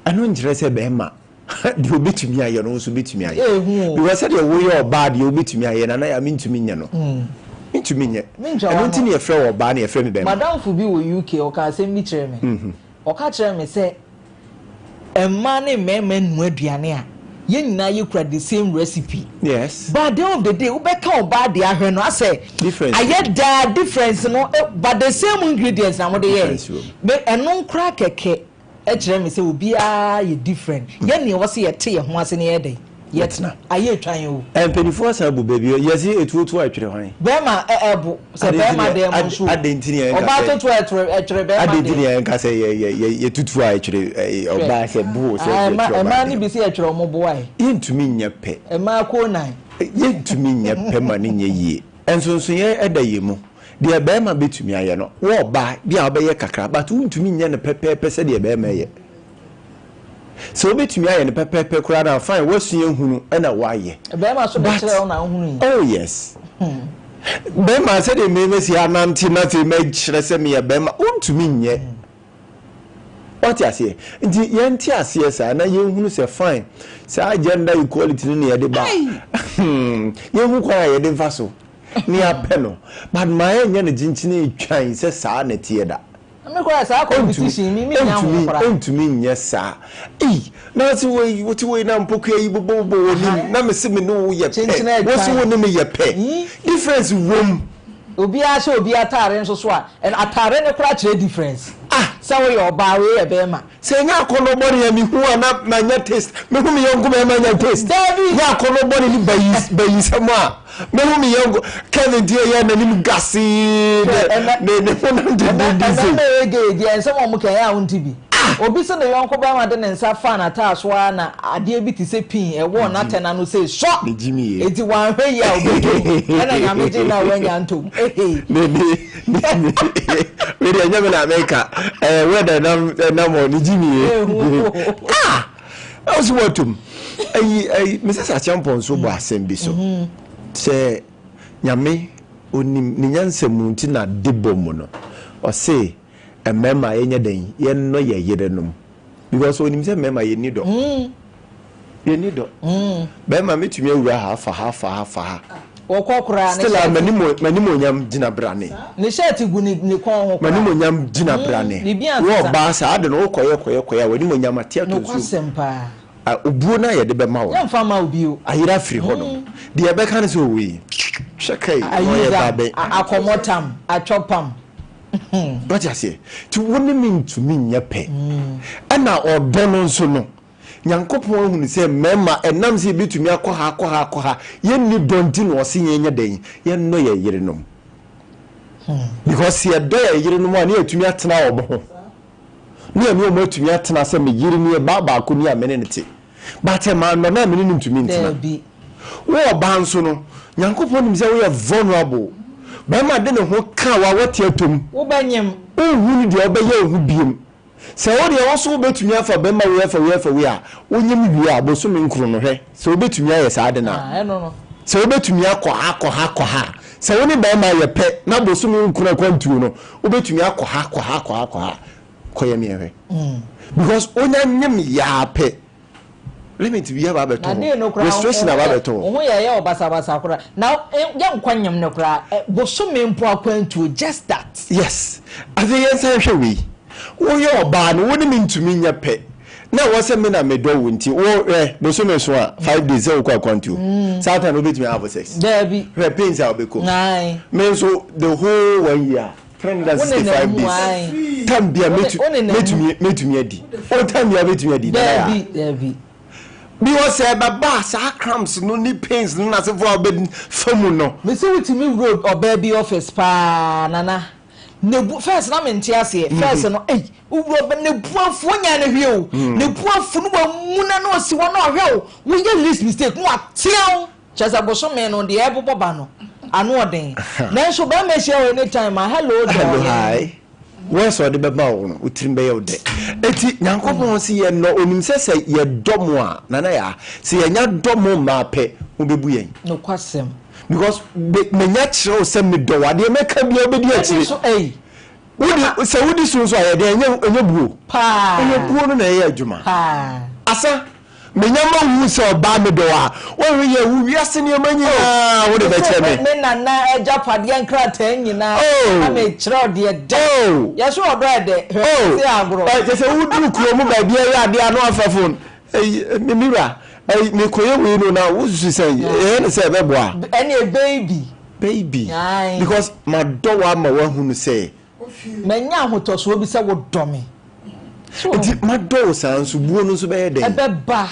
ɛno nkyerɛ sɛ bɛrima deɛ obɛtumi ayɛ no wo nso wobɛtumi ayɛ. Ehu o. Because sɛdeɛ woyɛ ɔbaa deɛ wobɛtumi ayɛ no, anaa mentumi nyɛ no. Mentumi nyɛ. Mentwa Ɛno w'ano. nti na yɛfrɛ wo ɔbaa na yɛfrɛ me bɛrima. M'adamfo bi wɔ UK, ɔkaa asɛm bi kyerɛɛ me. Ɔka kyerɛɛ me sɛ mmaa ne mmarima nua aduane a, yɛn nyinaa yɛkura the same recipe. Yes. But at the end of the day, wobɛka ɔbaa deɛ ahwɛ no asɛ Difference. ayɛ daa difference no, but the same ingredients na mode yɛɛ. Difference wɔ mu. Me ɛno nkoraa kɛkɛ kyerɛ me sɛ obiara yɛ different. Yɛn nea ɛwɔ sɛ yɛte yɛn ho ase na yɛyɛ dɛn? Yɛtena. Ayɛ atwa yɛn o. Mpanyinfoɔ asan abu bɛ bi, yɛse etuo to a ɛtwere hwan? Bɛɛma ɛ ɛbo, sɛ bɛɛma dɛɛ mo nso o. Adɛn nti na yɛnka sɛ. Ɔbaa to to a ɛtwere ɛtwere bɛɛma Adɛn nti na dɛɛ. yɛnka sɛ yɛ yɛ yɛ yɛtutu a ɛtwere ɔbaa sɛ bo sɛ Ae yɛtwere ɔbaa mmaa dɛɛ. no bi sɛ yɛtwere ɔmo bo ae. Yɛntumi nyɛ pɛ. Mmaa koo nan. Yɛntumi nyɛ pɛ ma no nyɛ yie. Nsonsonoeɛ ɛda yɛn mu. Deɛ bɛɛma bɛtumi ayɛ no, wo ɔbaa bi a wobɛyɛ kakra but wontumi nyɛ no pɛpɛɛpɛ sɛdeɛ bɛɛma yɛ. Sɛ wobɛtumi ayɛ no pɛpɛɛpɛ koraa no a fine, woasua hunu na woayɛ. Bɛɛma so But, bɛkyerɛ wo na wohunu yi. oh yes. Bɛɛma sɛdeɛ me mɛsi anante na afei mɛkyerɛ sɛ meyɛ bɛɛma, wontumi nyɛ. Wate aseɛ? Nti yɛnte aseɛ saa na yɛnhunu sɛ fine, saa gender equality no na yɛde ba a, yɛnhu kwan a yɛde fa so na yɛapɛ no. But ma yɛnyɛ no kyenkyene twan sɛ saa na ɛteɛ da. Me koraa saa competition mi mi nya ho koraa. Ontumi nyɛ saa. Ei, na ɔse wei, wote wei na mpokua yi bobɔbobɔ w'anim, na mese me ne wo yɛ pɛ, wo se wo ne me yɛ pɛ. Difference wom. Obiara hyɛ obi ataare nso so a, ɛno ataare no koraa kyerɛ difference. Ah! Sɛ woyɛ ɔbaa, wei yɛ bɛɛma. Sɛ ɛnyɛ akɔnnɔ bɔne a mehu a na manya taste, mehu me yɔnko bɛɛma nya taste. Dabi! Nyɛ akɔnnɔ bɔne ne bayi bayisɛm a mehu me yɔnko Kevin deɛ yɛ n'anim gasee Hwɛ, ne ɛmɛ ne ne honam ɛmɛ dendenden sei. ɛmɛɛma ɛyɛ gay deɛ nsɛm a wɔn ka ɛyɛ a wonte bi. Ah! Obi se ne yɔnko bɛɛma de ne nsa faa n'ataa so ara na adeɛ bi te sɛ pin ɛwɔɔ n'atɛn ano sei sɔ! Ne gyimi ye. Enti wanhwɛ yie a ɔbɛtɔ mu. Ɛna Nyame gyee no a wannya antɔ mu. Ehei! Ne ne ne ne wei deɛ ɛnyɛ me na meka ɛyɛ word a ɛnam ɛnam hɔ ne gyimi ye. Ehu. Ah! Ɛwɔ so wɔatom. Ayi ayi Mrs. Acheampong nso bɔ asɛm bi so sɛ Nyame onim ne nyansa mu nti na de bɔ mu no ɔse mmarima yɛnyɛ dɛn yɛnnɔ yɛ yerenom because onim sɛ mmarima yɛnni dɔ yɛnni dɔ bɛrima mɛtumi awura ha afa ha afa ha afa ha Wɔkɔ koraa ne still a shirt m'animonyam gyina brane ne shirt gu ne ne kɔn ho koraa. M'animonyam gyina brane Biribi wo ansesa. ɔbaa saa ade no wokɔyɛ kɔyɛ kɔyɛ a w'animonyam ate atɔ nsuom. Nokwasɛm paa. A Obuo no a yɛde bɛma wo no Yɛmfa mma wo bio. ayera afiri hɔnom. Deɛ yɛbɛka ne sɛ owei hwɛ kai na ɔyɛ ba Ayiza, bɛn. akɔmɔtam, atwɔpam. Wate aseɛ? Nti wo ne me ntumi nyɛ pɛ. Ɛna ɔdɔ no nso no, Nyankopɔn ahunu sɛ mmarima, ɛnam sɛ yɛbɛtumi akɔ ha, akɔ ha, akɔ ha, yɛnni dɔ nti na ɔse yɛnyɛ dɛn? Yɛnnɔ yɛn yerenom. Because sɛ yɛdɔ yɛn yerenom a, ne yɛatumi atena wɔn ho. Ne yɛne wɔn atumi atena sɛ me yere nie, baa baako ni a me ne no te. But mannɔ no a me ne no ntumi ntena. Daabi. Wo ɔbaa nso no, Nyankopɔn nim sɛ woyɛ vulnerable. Barima de ne ho ka wo a, woate atɔ mu. Wobɛnyem. Wonhu no deɛ wobɛyɛ wo ho biom. Sɛ wo deɛ wo nso wobɛtumi afa barima wei afa wei afa wei a, wonyem wie a, bosome nkron no hwɛ sɛ wobɛtumi ayɛ saa ade no a. Ah, ɛno no. Sɛ wobɛtumi akɔ ha akɔ ha akɔ ha a, sɛ wo ne barima yɛ pɛ na bosome nkron akwantuo no, wobɛtumi akɔ ha akɔ ha akɔ ha akɔ ha a, kɔyɛ me nhwɛ. Because wonya nyem yɛ ara pɛ, limit bi aba abɛto Na dee no hɔ, koraa, restriction aba abɛto wo hɔ. ho yɛ yɛ wo basabasa koraa. Na yɛnkɔ nyem no koraa, bosome mpo akwantuo, just that. Yes. Afei yɛnsan nhwɛ wei. Woyɛ ɔbaa no, wo ne me ntumi nyɛ pɛ. Na ɛwɔ sɛ me na medɔ wo nti, wo hwɛ, bosome so a, 5 days sɛ wokɔ akwantuo. Saa time no wobɛtumi have sex? Daabi. Hwɛ pains a wobɛkɔ mu. Ae. Me nso, the whole one year, 365 Wo nenam mu, days, ae. time bia Wo ne- mɛtu- wo nenam mu. mɛtumi mɛtumi adi. Wo time bia wobɛtumi adi, Nana Yaa. Daabi, daabi. Because sɛ ɛbɛba a, saa cramps no ne pains no n'asefoɔ a wobɛfa mu no. Mese wotumi wura ɔbaa bi office paa Nana, ne bu, first na mente aseɛ, first no ei, wowura ɔbaa, ne bu afu, wonyaa no hwee o, ne bu afu no wamuna na ɔsi hɔ na ɔhwɛ wo, woyɛ least mistake na watea wo, kyerɛ sɛ bosome no deɛ ɛbobɔ ba no, ano ɔden. Nanso barima hyia wo anytime a, hello Hello, darling. hi. Words a ɔde bɛma wo no, wo tirim bɛyɛ wo dɛ. Enti Nyankopɔn se yɛnnɔ, onim sɛ sɛ yɛdɔ mo a, Nana Yaa, sɛ yɛnya dɔ mo mmaa pɛ, mobɛbu yɛn. Nokwasɛm. Because me, menya kyerɛ wo sɛ medɔ wo a, deɛ mɛka biara wobɛdi Wodi akyire. so ei. Wodi, sɛ wodi so nso a, ɛyɛ dɛn? Ɛnyɛ, ɛnyɛ buo. Paa. Ɛyɛ buo no na ɛyɛ adwuma. Paa. Asa. Menya ma wu sɛ ɔbaa me dɔ a, woahwɛ yɛ wo wiase nneɛma nyinaa wode bɛkyɛ me. Me nana agyapadeɛ nkrataa nyinaa na mekyerɛ wo deɛ dɛ. Yɛso ɔdɔ ɛdɛ, hwɛ sɛ agorɔ. Kyɛ sɛ woduru kuro mu baabi ɛyɛ adeɛ a na wafa phone. Me me wura, mekɔyɛ wei no na wosusu sɛn? Ɛyɛ ne sɛ ɛbɛboa. Ɛneɛ baby. Baby. Because madɔ wo ama woahunu sɛ. Manya ahotɔsoɔ bi sɛ wodɔ me. Nti madɔ wo saa nso, buo no nso bɛyɛ dɛn? Ɛbɛba.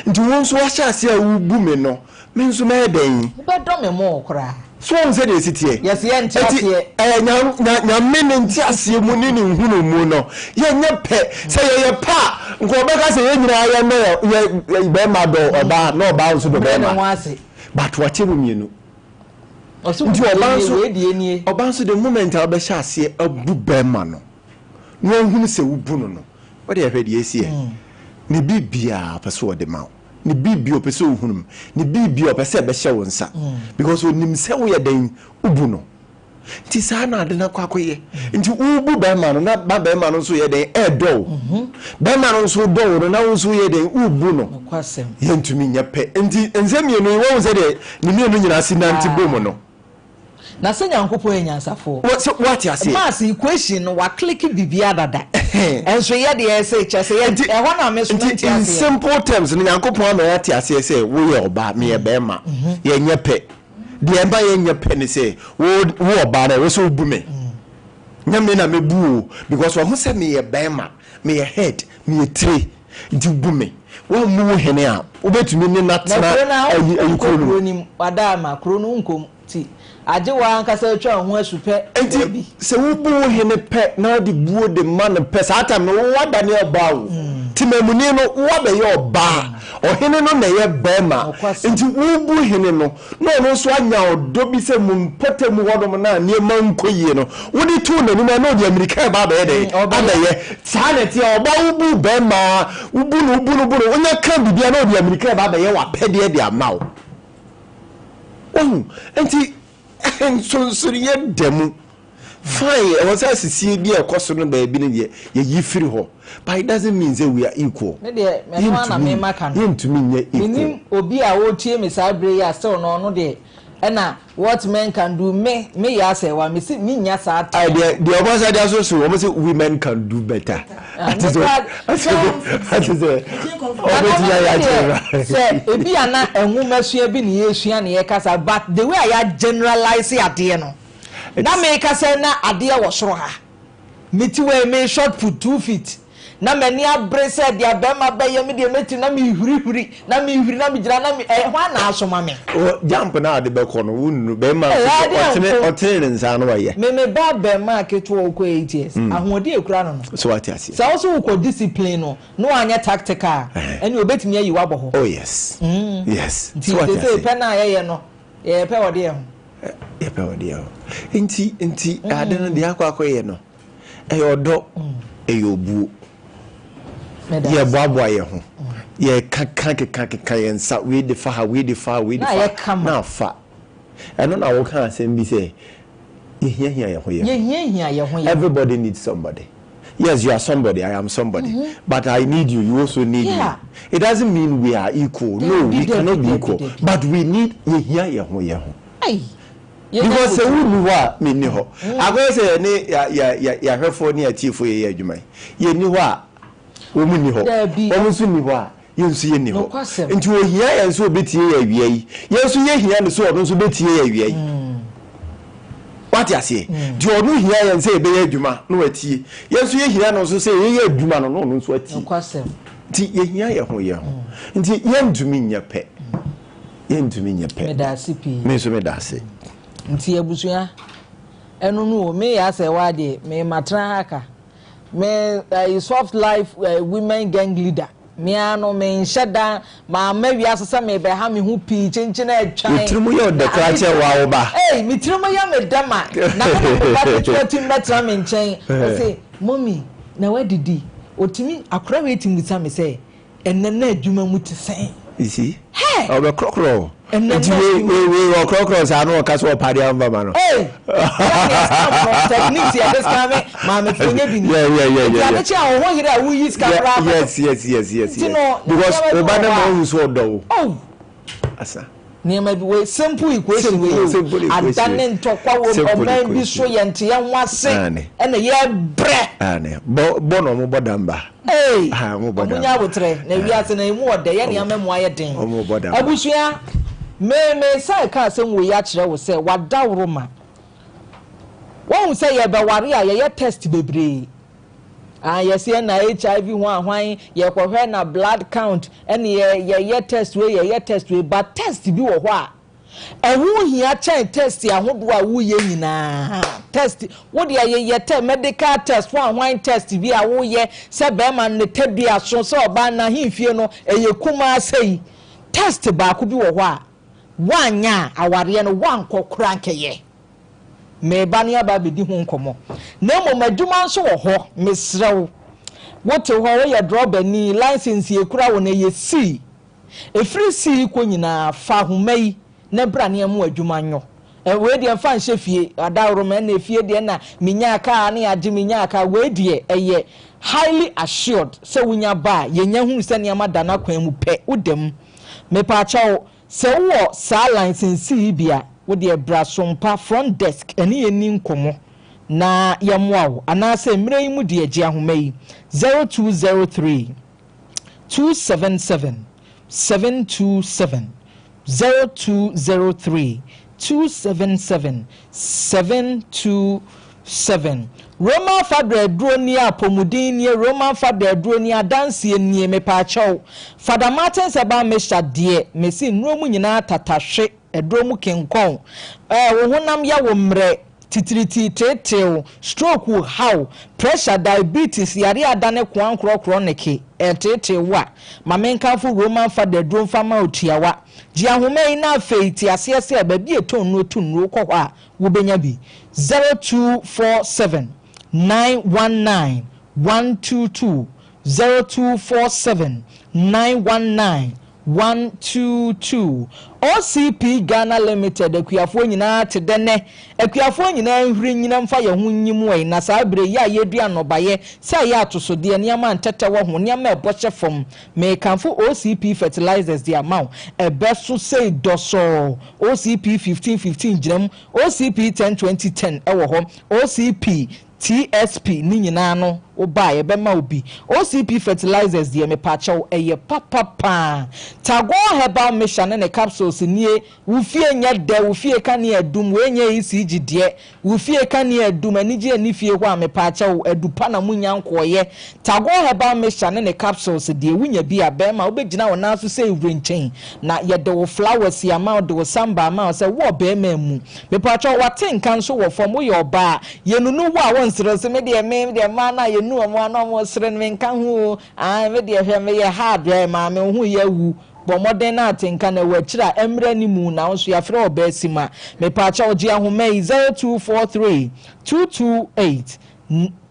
Nti wo nso woahyɛ aseɛ a wobu me no, me nso mɛyɛ dɛn? Wobɛdɔ me more koraa. So woahu sɛdeɛ ɛsi teɛ? Yɛse yɛnte aseɛ. Nti ɛyɛ nya, nya, Nyame ne nteaseɛ mu ne ne nhunumu no, yɛnyɛ pɛ. Sɛ yɛyɛ pɛ a, nka ɔbɛka sɛ yɛn nyinaa yɛnnɔ yɛ, yɛ, bɛrima dɔ ɔbaa na ɔbaa nso dɔ Brɛ ne bɛrima. ho ase. But wakyɛ mu mmienu. Ɔse Nti wo deɛ ɔbaa nie, nso, wei deɛ nie. ɔbaa nso the moment a wobɛhyɛ aseɛ abu bɛrima no, na wahunu sɛ wobu no no, wo deɛ hwɛ deɛ ɛsi ɛ. Ne biribiara ɔpɛ sɛ ɔde ma wo. Ne biribiara ɔpɛ sɛ ɔhunu mu. Ne biribiara ɔpɛ sɛ ɛbɛhyɛ wo nsa. Because ɔnim sɛ woyɛ dɛn, wobu no. Nti saa na ade no akɔ akɔyɛ. Nti wobu bɛrima no na ba bɛrima no nso yɛ dɛn, ɛredɔ wo. Bɛrima no nso dɔ wo no na wo nso woyɛ dɛn, wobu no. Yɛntumi nyɛ pɛ. Nti nsɛm mmienu yi, woahu sɛdeɛ ne mmienu nyinaa si nante bom no. Na sɛ Nyankopɔn yɛ nyansafoɔ. Wɔ sɛ woate aseɛ. Maths equation no wa click biribiara dada. Nso yɛ deɛ ɛsɛ kyerɛ sɛ yɛ Nti ɛhɔ na me so nti mente in aseɛ. simple terms no Nyankopɔn ama yɛate aseɛ sɛ woyɛ ɔbaa meyɛ bɛɛma yɛnyɛ pɛ. Deɛ ɛma yɛnyɛ pɛ ne sɛ wo wo ɔbaa no ɛwɔ sɛ wobu me. Nyɛ me na mɛbu wo because wahu sɛ meyɛ bɛɛma meyɛ head meyɛ tire nti bu me. Woammu wo hene a wobɛtumi ne no Na atena kuro no a ayi ayi wonkɔ kuro no kuro mu. no mu wadaa ma kuro no wonkɔ mu nti agye wo ankasa atwa wo ho asu pɛ Enti baabi. sɛ wobu wo hene pɛ na wode buo de ma no pɛ, saa time no woadane ɔbaa o. Temamuni no, woabɛyɛ ɔbaa. Ɔhene no na ɛyɛ barima. Nokwasɛm. Nti wobu hene no, na ɔno nso anya ɔdɔ bi sɛ mo mpɔtam hɔnom no a nneɛma nkɔ yie no, wode too n'anim a na ɔde ammirika reba abɛyɛ dɛn? Ɔbɛyɛ. Abɛyɛ. Saa na ɛteɛ, ɔbaa wobu barima a, wobu no, wobu no, wobu no, wonya ka biribi a na ɔde ammirika reba abɛyɛ w'apɛdeɛ de ama wo. Wahu? Nti nsonsonoeɛ da mu. Fine, ɛwɔ sɛ asisie bi a ɛkɔ so no baabi no deɛ yɛyi firi hɔ. But it doesn't mean sɛ we are equal. Me deɛ ɛno ara na Yɛntumi mema ka no. yɛntumi nyɛ equal. Menim obi a ɔretie me saa berɛ yi a still no ɔno deɛ ɛna what men can do me me yɛ asɛe wa mese mennya saa Ayi time deɛ no. deɛ wɔn asa de aso so wɔn sɛ women can do better. Ah, Ate sɛ mekura ate sɛ ate sɛ Nana ɔbɛtumi me ayɛ akyerɛ deɛ ra. sɛ ebi a na nwomasua bi ne yɛresua ne yɛkasa but the way a yɛ generalize adeɛ no na It's meka sɛ na adeɛ wɔ soro ha mete wei me short put 2 feet na m'ani abere sɛ deɛ bɛrima bɛyɛ me deɛ mɛtiri na mehurihuri na mehuri na megyina na me ɛhɔ a na asoma me. O jump na ade bɛkɔ no wonnu bɛrima Ɛyɛ nso sɛ adeɛ ɔtene nko ɔtene ne nsa ano ɔyɛ. Me me ba bɛrima a ketewa ɔkɔ 8 years ahoɔden ekura no no So wate aseɛ. sɛ ɔso wokɔ discipline no na wanyɛ tactical a ɛne obetumi ayi wabɔ hɔ. Oh yes. Yes. Nti So wate sese aseɛ. pɛ na yɛyɛ no yɛyɛ pɛ wɔde yɛ ho. Yɛpɛ wɔde yɛ ho. Nti nti ade no deɛ akɔ akɔyɛ no ɛyɛ ɔdɔ ɛyɛ obuo. Yɛboaboa yɛn ho. Yɛkeka keka keka yɛn nsa wei de fa ha wei de fa ha wei de Na fa ayɛ ha kama. na afa. Ɛno na woka asɛm bi sɛ yɛhiahia yɛn ho yɛn ho. Yɛhiahia yɛn ho yɛn ho. Everybody needs somebody. Yes, you are somebody, I am somebody. But I need you, you also need Yeah. me. It doesn't mean we are equal. No, Dabi we cannot dabi be dabi equal. dabi. But we need yɛhia yɛn ho yɛn ho. Ayi. Because sɛ wonni hɔ a menni hɔ. Akɔyɛ sɛ yɛne yɛahwɛfoɔ ne yɛatiefoɔ yɛyɛ adwuma yi. Yɛnni hɔ a wɔn nni hɔ. Dabi. Wɔn nso nni hɔ a yɛn nso yɛnni hɔ. Nokwasɛm. Nti ohia yɛn sɛ obɛtie yɛn awia yi. Yɛn nso yɛhia no sɛ ɔno nso bɛtie yɛn awia yi. Wate aseɛ? Nti ɔno hia yɛn sɛ yɛbɛyɛ adwuma na watie. Yɛn nso yɛhia no nso sɛ yɛyɛ adwuma no na ɔno nso atie. Nokwasɛm. Nti yɛhia yɛn ho yɛn ho. Nti yɛntumi nyɛ pɛ. Yɛntumi nyɛ pɛ. Meda ase pii. Me nso meda ase. Nti abusua ɛno no o me yɛ asɛ wa deɛ me matena ha ka me uh, soft life women gang leader. Me ara no, menhyɛ da mamma wiase sɛ merebɛha me ho pii kyenkyen atwan. Wo tirim yɛ wo dɛ koraa kyɛn wo ara wo ba. Ei, me tirim yɛ me dɛ ma na me na me ba ketewa tumi bɛtena me nkyɛn. Ɔse, Mummy, na woadidi? Ɔtumi, akwadaa wei tumi bisa me sɛ, Ɛnnɛ na adwuma mu te sɛn? You see? Hey! Ɔbɛkorɔkorɔ wo. Ɛnnɛ Nti na wei adwuma wei wei ɔkorɔkorɔ saa na ɔka sɛ ɔpa adeɛ amfa ma no. Hey! Sɛdeɛ scam no, techniques yɛde scam maamefoɔ nyɛ bi ni. Yeah, yeah, yeah, Nti yeah, ade yeah. kye a wo ho yere a woyi sika Yeah, koraa kɔtɔ. yes. Nti yes. no, Because nneɛma bi wo ba wɔ no hɔ ma a, ohu sɛ ɔdɔ wo. oh! Asa. Nneɛma bi wei simple equation wei Simple, o simple ada equation. ne ntɔkwa wɔ Simple ɔman bi so equation. yɛnte yɛn ho ase Aane. ɛna yɛbrɛ. Aane. Bɔ bɔ na ɔmo bɔ damba. Ei! Ah, ɔmo bɔ Ɔmo nya damba. abotrɛ na wiase no emu ɔdɛ yɛ nneɛma mu ayɛ den. Ɔmo bɔ damba. Abusua, me me san ka asɛm wei akyerɛ wo sɛ wadaworo ma. Woahu sɛ yɛbɛware a yɛyɛ test bebree. Ah, yɛse ɛna HIV ho ahwan, yɛkɔhwɛ na blood count, ɛne yɛ yɛyɛ test wei, yɛyɛ test wei, but test bi wɔ hɔ a, ɛho hia kyɛn test ahodoɔ a woyɛ nyinaa. Test, wo deɛ yɛyɛ test, medical test, ho ahwan test bi a woyɛ sɛ bɛrima no ne tadua so, sɛ ɔbaa no n'ahemfie no, ɛyɛ kumaa sei. Test baako bi wɔ hɔ a, woanyɛ a, awareɛ no woankɔ koraa nkɛyɛ. Mereba ne aba abɛdi ho nkɔmmɔ. Na mmom adwuma nso wɔ hɔ, mesrɛ wo. Wote hɔ, woyɛ drɔbani, license ekura wo no, ɛyɛ C. Ɛfiri C kɔ nyinaa, fa ahoma yi na bra ne ɛmo adwuma nyɔ. Ɛ, wei deɛ mfa nhyɛ fie, adaworoma, ɛna efie deɛ na menyaa kaa ne agye menyaa kaa. Wei deɛ ɛyɛ highly assured sɛ wonya ba a, yɛnya hunu sɛ nneɛma da n'akwan mu pɛ, woda mu. Mepaakyɛw, Sɛ wowɔ saa laesɛnse yi bi a, wo deɛ bra Sompa front desk ɛne yɛn nni nkɔmmɔ na yɛmmoa wo. Anaasɛ mmerɛ yi mu deɛ gye ahoma yi, 0203 277 727, 0203 277 727. Roman fada aduro nie apɔmuden nie Roman fada aduro nie adanseɛ nie mepaakyɛw Fada Martins herbal mixture deɛ mese nnuro mu nyinaa tata hwe aduro mu kenkɔn ɛɛ wo honam yɛ wo mmerɛ titiritii teeteew stroke haw pressure diabetes yareɛ adane koa nkorɔkorɔ neke ɛreteetee wo a ma menkamfo Roman fada aduro mfa ma wo tiawa Gye ahoma yi na afei te aseɛ sɛ baabi a ɛtɔn nnuro to nnuro wokɔ hɔ a wobɛnya bi. 0247 919 122 0247 919 122 OCP Ghana Limited Akuafoɔ nyinaa te dɛ nɛ Akuafoɔ nyinaa nhuri nnyina mfa yɛn ho nyi mu ɛ na saa berɛ yi a yɛredua nnɔbaeɛ sɛ ɛyɛ atosodeɛ nneɛma a ntɛtɛ wɔ ho nneɛma a ɛbɔ hyɛ fam Merekamfo OCP fertilizers de ama wo. Ɛbɛso sei dɔsɔɔ. OCP 15 15 gyina mu, OCP 10 20 10 wɔ hɔ, OCP TSP ne nyinaa no woba a yɛbɛma wo bi. OCP fertilizers deɛ mepaakyɛw ɛyɛ papa paa. Tagore herbal mixture ne ne capsules nie, wo fie nyɛ dɛ, wo fie kanea adum, wei nyɛ ECG deɛ, Wo fie kanea adum, anigye nni fie hɔ a, mepaakyɛw, adu pa na munnya nkɔɔeɛ. Tagore herbal mixture ne ne capsules deɛ, wonya bi a, bɛɛma wobɛgyina wo nan so sɛ ewurenkyɛn, na yɛde wo flowers ama wo, de wo samba ama wo sɛ wo ɔbɛɛma mu. Mepaakyɛw, w'atenka nso wɔ fam, woyɛ ɔbaa a, yɛnunu wo a, wonserew se, me deɛ, me deɛ mmaa no a yɛnu wɔn a na wɔresere no, menka ho o, ae, me deɛ hwɛ, meyɛ hard, ɛ, maame, wo ho yɛ awu. Bɔ mmɔden na atenka no ɛwɔ akyiri a ɛmmra anim na wo nso yɛafrɛ wo ɔbaasima. Mepaakyɛw gye ahoma yi, 0243 228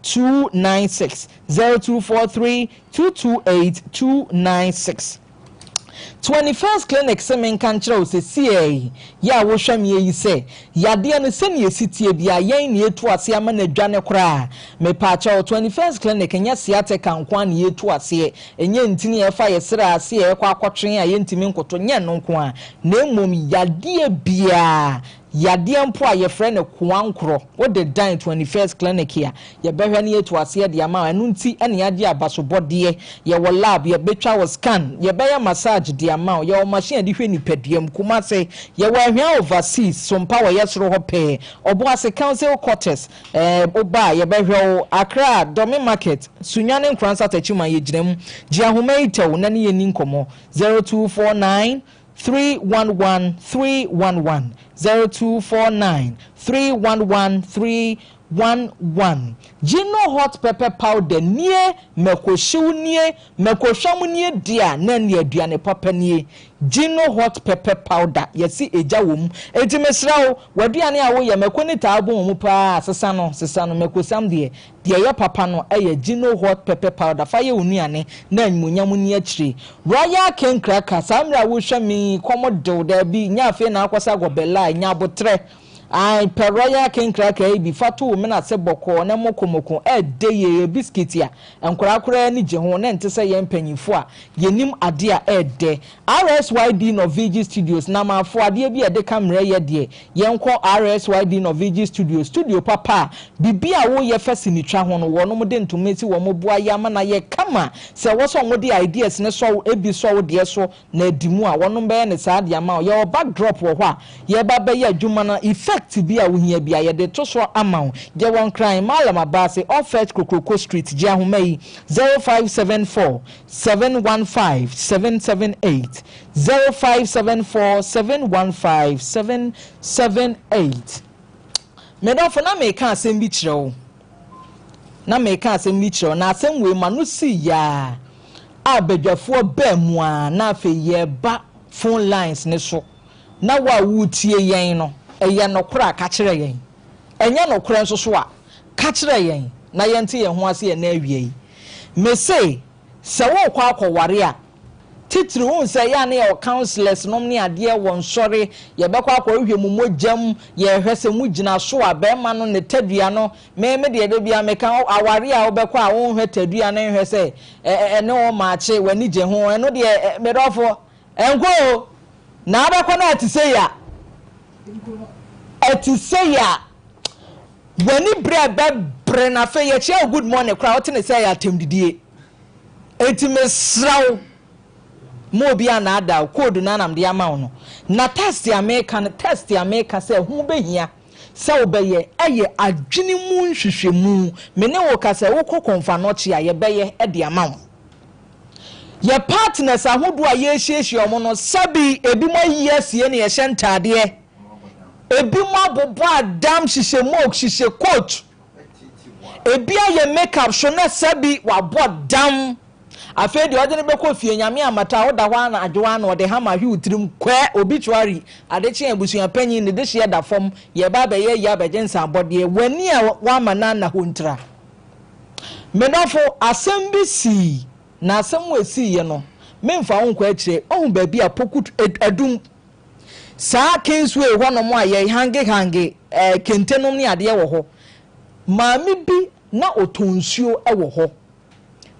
296, 0243 228 296. 21st Clinic se menka nkyerɛ wo sesiaa yi, yɛ a wohwɛ meɛ yi sɛ, yadeɛ no sɛnea ɛsi teɛ biara yɛn na yɛtu aseɛ ama no adwane koraa. Mepaakyɛw, 21st Clinic nyɛ sciatica nko ara na yɛtu aseɛ, Ɛnyɛ ntini a ɛfa yɛn srɛ ase a ɛkɔ akɔtwe a yɛntumi nkoto, nyɛ ɛno nko ara, na mmom yadeɛ biara, yadeɛ mpo a yɛfrɛ no koankorɔ, wode dan 21st Clinic a, yɛbɛhwɛ na yɛatu aseɛ de ama wo. Ɛno nti na yɛagye abasobɔdeɛ. Yɛwɔ lab, yɛbɛtwa wo scan, yɛbɛyɛ massage de ama wo. Yɛwɔ machine a yɛde hwɛ nipadua mu. Kumase, yɛwɔ Ahwea Overseas, Sompa wɔ yɛn soro hɔ pɛɛ, Ɔboase Council Quarters, Ɛɛ wo ba a, yɛbɛhwɛ wo. Accra, Dome Market, Sunyani Nkoransa Techiman yɛgyina mu. Gye ahoma yi tɛw na ne yɛn nni nkɔmmɔ. 0249 311 311 0249 311 311. 1 1. Gino hot pepper powder nie, mako hyew nie, mako hwam nie deɛ a, na ɛnneɛ aduane papa nie. Gino hot pepper powder, yɛse egya wɔ mu. Enti mesrɛ wo, w'aduane a woyɛ, mako ne taa bɔ wɔ mu paa a, sesa no, sesa no. Makosam deɛ, deɛ ɛyɛ papa no yɛ Gino hot pepper powder. Fa yɛ wo nnuane na animuonyam nni akyire. Royal King Cracker, saa mmerɛ a worehwɛ me yi, kɔm de wo, daabi, nyɛ afei na akɔsa gɔbɛlai, nya aboterɛ. Ae, pɛ Royal King Cracker yi bi fa to wo mene ase bɔkɔɔ na mokomoko. Ɛɛdɛ yie, ɛyɛ biskit a nkwadaa koraa ani gye ho na ɛnte sɛ yɛn mpanyimfo a yɛnim adeɛ a ɛɛdɛ. RSYD Norvege Studios, Namafo, adeɛ bi a ɛde ka mmerɛ yɛ deɛ, yɛnkɔ RSYD Norvege Studios, studio papa a biribi a woyɛ fa sinitwa ho no wɔnom de ntoma si wɔn bo ayɛ ama no ayɛ kama. Sɛ ɛwɔ sɛ wɔde ideas no sɔ wo, ebi sɔ wo deɛ so na adi mu a, wɔnom bɛyɛ no saa de ama wo. Yɛwɔ back drop wɔ hɔ a yɛreba abɛyɛ adwuma no, effect bi a wohia biara yɛde to so ama wo. Yɛwɔ Nkran, Mallam Abaase, off First Kokroko Street, gye ahoma yi, 0574 715 778, 0574 715 778. Me dɔfo, na mereka asɛm bi kyerɛ wo. Na mereka asɛm bi kyerɛ wo, na asɛm wei m'ano sii yaa a badwafoɔ baa mu ara na afei yɛreba phone lines no so na wo a woretie yɛn no, ɛyɛ nokorɛ a ka kyerɛ yɛn, ɛnyɛ nokorɛ nso so a, ka kyerɛ yɛn na yɛnte yɛn ho ase ɛnnɛ awia yi. Mese sɛ worekɔ akɔware a, Titiriw, wohu sɛ ɛyɛ a na yɛwɔ counsellors nom ne adeɛ wɔ nsɔre, yɛbɛkɔ akɔhwehwɛ mo mogya mu, yɛhwɛ sɛ mo gyina so a, barima no ne tadua no, me me deɛ da biara meka, awareɛ a wobɛkɔ a wonhwɛ tadua no nhwɛ sɛ ɛne wo maakye, w'ani gye ho, ɛno deɛ me dɔfo, ɛnkɔ o, na wobɛkɔ no a ɛte sei a, ɛte sei a, w'ani berɛ bɛbere na afei yɛkyia wo good morning koraa wote ne sɛ ɛyɛ atɛmdidie. Enti mesrɛ wo, mma obi annaadaa wo, code no ara na mede ama wo no. Na test a meka no, test a meka sɛ ɛho bɛhia sɛ wobɛyɛ, ɛyɛ adwene mu nhwehwɛmu. Me ne wo ka sɛ wokɔ Komfo-Anokye a, yɛbɛyɛ de ama wo. Yɛ partners ahodoɔ a yɛrehyiahyia wɔn no, sɛbi ebinom ayi asie na yɛhyɛ ntaadeɛ, ebinom abobɔ adam hyehyɛ moke, hyehyɛ coat. Ebi ayɛ make up so na sɛbi wabɔ dam. Afei deɛ ɔde no bɛkɔ fie, Nyame ammata a, woda hɔ ara na adwo ara na ɔde hammer ahwe wo tirim kwɛ, obituary, ade kye a abusua panyin ne dehyeɛ da fam, yɛreba abɛyɛ ayi abɛgye nsaabɔdeɛ, w'ani a woama no anna hɔ ntira. Me dɔfo, asɛm bi sii, na asɛm a ɛsiiɛ no, memfa wo nkɔ akyire, woahu baabi a Poku adum Saa Kingsway hɔnom a yɛ hange hange eh, kente nom ne adeɛ wɔ hɔ. Maame bi na ɔtɔn nsuo wɔ hɔ.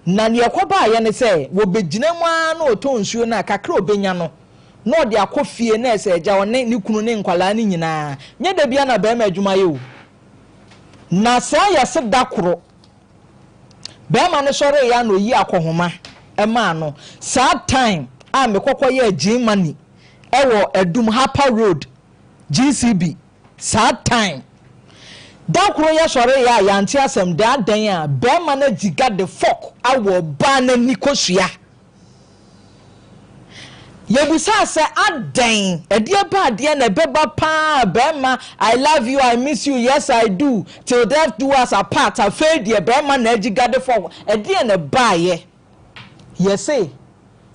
Na deɛ ɛkɔbaeɛ ne sɛ, wɔbɛgyina mu ara na ɔtɔn nsuo no a, kakra a ɔbɛnya no, na ɔde akɔ fie na ɛsɛ agya ɔne ne kunu ne nkwadaa no nyinaa. Nyɛ da biara na barima adwuma yɛ o. Na saa yɛse da koro, Barima no sɔreeɛ ara na ɔyii akɔnhoma maa no. Saa time a mekɔ kɔyɛɛ gym money wɔ Adum Harper road GCB saa time. Da koro yɛsɔreeɛ a yɛante asɛm da adɛn a barima no agyiga de fork awɔ ɔbaa no ani kosua. Yɛbisaa sɛ, Adɛn? Ɛdeɛ ba adeɛ na ɛbɛba paa barima, I love you, I miss you, yes I do, till death do us apart, afei deɛ barima na agyi gade fɔ, ɛdeɛn na ɛbaeɛ? Yɛse,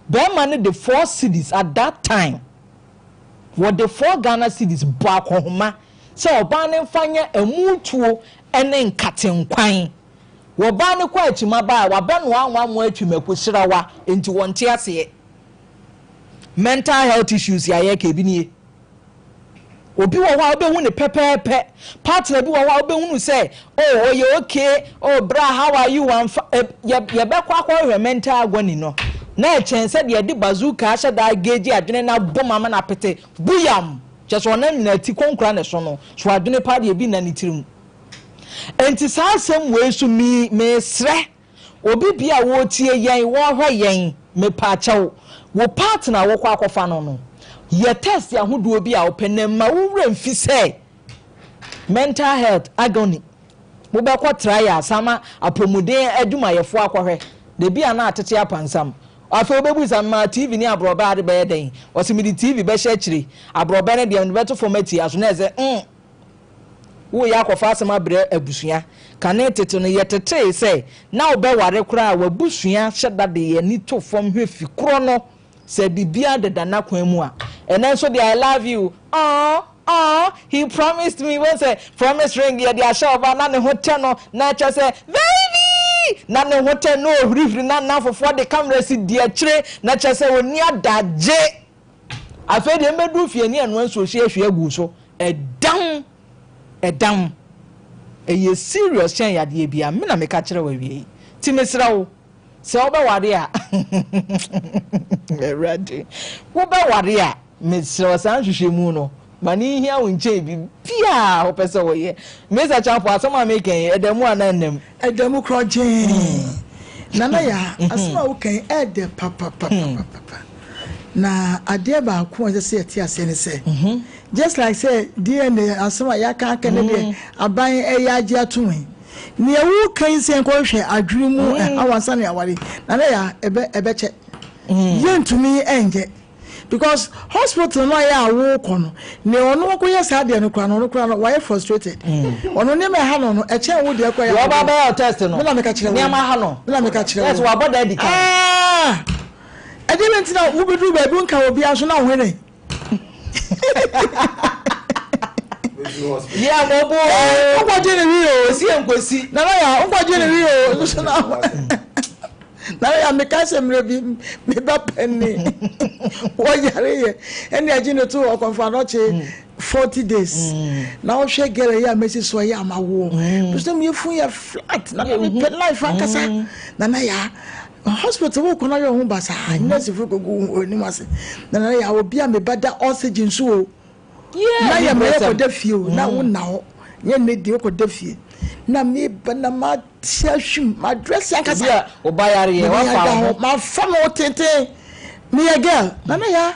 barima no de four cedis at that time, wɔde four Ghana cedis bɔ akɔnhoma sɛ ɔbaa no mfa nyɛ amutuo ne nkatenkwan. Wɔbaa no kɔ akyima ba a, wabɛnoa anwa amoa atwi mako srawa, enti wɔnte aseɛ. Mental health issues a yɛreka ebi nie. Obi wɔ hɔ a wobɛhu no pɛpɛɛpɛ, partner bi wɔ hɔ a wobɛhunu sɛ oh ɔyɛ okay, oh bra how are you, wamfa, yɛbɛkɔ akɔhwehwɛ mental agony no na ɛkyɛn sɛ deɛ yɛde bazooka ahyɛ da agauge adwene no abom ama no apete buyam, kyerɛ sɛ ɔnam nyinaa ti kɔnkura ne so no, so adwene paa deɛ ebi nna ne tirim. Enti saa asɛm wei so me mesrɛ obi bia a wɔretie yɛn wɔrehwɛ yɛn mepaakyɛw wo partner a wokɔ akɔfa no no yɛ test ahodoɔ bi a wopɛ na mma wo werɛ mfi sɛ mental health agony wobɛkɔ trials ama apɔmuden adwumayɛfoɔ akɔhwɛ da bi a na atete apansam afei wobɛbu sa ma TV ne aborɔbɛ ade bɛyɛ dɛn ɔsɛ mede TV bɛhyɛ akyire aborɔbɛ no deɛ mede bɛto fam atie aso na ɛsɛ mm. Woreyɛ akɔfa asɛm abrɛ abusua. Kane tete no, yɛtetee sɛ na wobɛware koraa a, w'abusua hyɛ da de yɛn ani to fam hwɛ fi korɔ no sɛ biribiara deda n'akwan mu a. Ɛnnɛ nso deɛ I love you, aww, aww, he promised me, wohu sɛ promise ring yɛde ahyɛ ɔbaa na ne ho tɛ no na kyerɛ sɛ baby! Na ne ho tɛ no na ɔhurihuri na nnamfofoɔ de camera si di akyire na kyerɛ sɛ ɔnni adagye. Afei deɛ mbɛduru fie ne ɛnoa nsuo hye ahwie agu so. Ɛdam! Ɛdam! Ɛyɛ serious kyɛn yadeɛ biara. Me na meka kyerɛ wo awiei. Nti mesrɛ wo, sɛ wobɛware a, Awurade, wobɛware a, mesrɛ wo saa nhwehwɛmu no, ma no nhia wo nkyɛn biribiara a wopɛ sɛ woyɛ. Mister Chapo, asɛm a meka yi, ɛda mu anaa ɛnna mu? Ɛda mu korɔgyee. Nana Yaa, asɛm a woka yi, ɛɛdɛ papapapapapa. Na adeɛ baako a ɛsɛ sɛ yɛte aseɛ ne sɛ, just like sɛ DNA asɛm a yɛaka aka no deɛ aban ɛyɛ agye atom yi, nea woka yi sɛ nkɔhwehwɛ adwene mu ɛhaw ansa na yɛaware, Nana Yaa, ɛbɛ ɛbɛkyɛ. Yɛntumi ɛnyɛ. Because hospital no a yɛ a wokɔ no, nea ɔno ɔkɔyɛ saa deɛ no koraa no, ɔno koraa no wayɛ frustrated. Ɔno nneɛma ɛha no no, ɛkyɛn wo deɛ koraa yɛ a. Deɛ ɔba bɛyɛ test no, me na meka kyerɛ wo. Nneɛma ha no. Me na meka kyerɛ wo. Yes, wabɔ da adi kan. Ah! Ɛdeɛ bɛ nti na wobɛduru baabi wonka obiara so na wohwene. Yɛ mo bo o. Wonkɔgye ne wi o. Osi nkosi. Nana ya, wonkɔgye ne wi o. Nso na. Na yɛ a mekae sɛ mmerɛ bi me ba panin ɔyareeɛ ɛne agye no too ɔkɔmfo anɔkye 40 days na wohwɛ girl yi a mɛsi so ɛyɛ ama woɔ bɛsɛ meyɛ fun yɛ flat na na mepɛ life ankasa na na yɛ hospital wokɔ na yɛ ho basaa nurse fo kɔgu anim ase na na yɛ obi a meba da oxygen so o na yɛ ma yɛkɔda fie o na wonna hɔ yɛ nne deɛ wokɔda fie na meba na ma Tia hwim, m'adrɛse ankasa. Obi a wo ba yareɛ, wafa wo ho. Mafa me ho tenten. Meyɛ girl, Nana Yaa.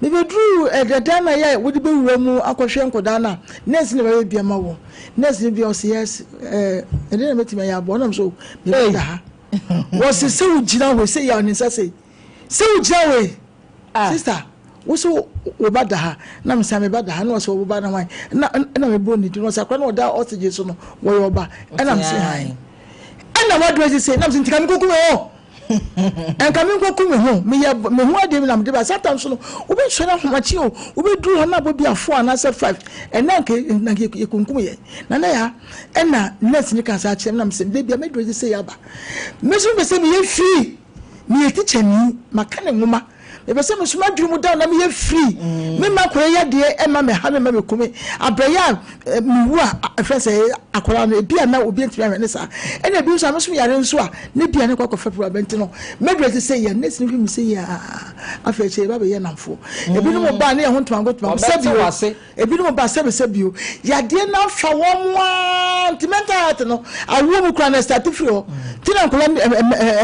Mebɛduruu ɛdan no a ɛyɛ a wode bɛwura mu akɔhwɛ nkwadaa no a, nurse no na bɛyɛ bi ama wo. Nurse no bi a ɔse yes, ɛɛ, ɛdeɛn na mɛtumi ayɛ aboa wo? Nam so, mebɛda ha. Wɔse sɛ wogyina hɔ yi, sɛ yɛ ne nsa sei. Sɛ wogyina hɔ yi, Sister, wo so wo ba da ha? Na me sɛ me ba da ha. Na ɔsɛ wo ba na hwan? Na na me bɔ ne din. Ɔsɛ akora na ɔda oxygen so no, wɔyɛ ɔba. Ɛna me sɛ han. Ɛna wadura sɛ na me sɛ nti ka me kɔku me ho. Ɛnka me nkɔku me ho. Meyɛ me ho adeɛ bi na mede ba. Sometimes no, wobɛsɔre ahomakye o, wobɛduru hɔ na abɔ bi a four anaasɛ five. Ɛna nka na nka yɛkunkum yɛn. Na na ya ɛna nurse no ka saa kyerɛ me na me sɛ da bi a mɛdura sɛ yɛaba. Me nso mepɛ sɛ meyɛ free. Meyɛ tikyani, maka ne nwoma. Mepɛ sɛ me nso m'adwene mu da na meyɛ free. Mm. Me mma akwadaa yi adeɛ ɛma me ha me ma me kume. Abrɛyɛ a eh, mewu a ɛfrɛ sɛ akwadaa no ebi a na obi ntumi ahwɛ ne saa. Ɛna ebi nso a me nso yare nso a ne bi a ne kɔ akɔfɛ pura bɛnti no. Mɛdurɛ te sɛ yɛ nɛɛsi no hwɛ mi sɛ yɛ afei akyire yɛba bɛyɛ namfoɔ. Mm. Ebinom ba ne yɛ ho ntomango tomango sɛbi o. Ebinom ba sɛbesɛbe o, yadeɛ no afa wɔn ara nti mental health no awoɔ mu koraa no ɛstarte firi hɔ. Nti na nkwadaa no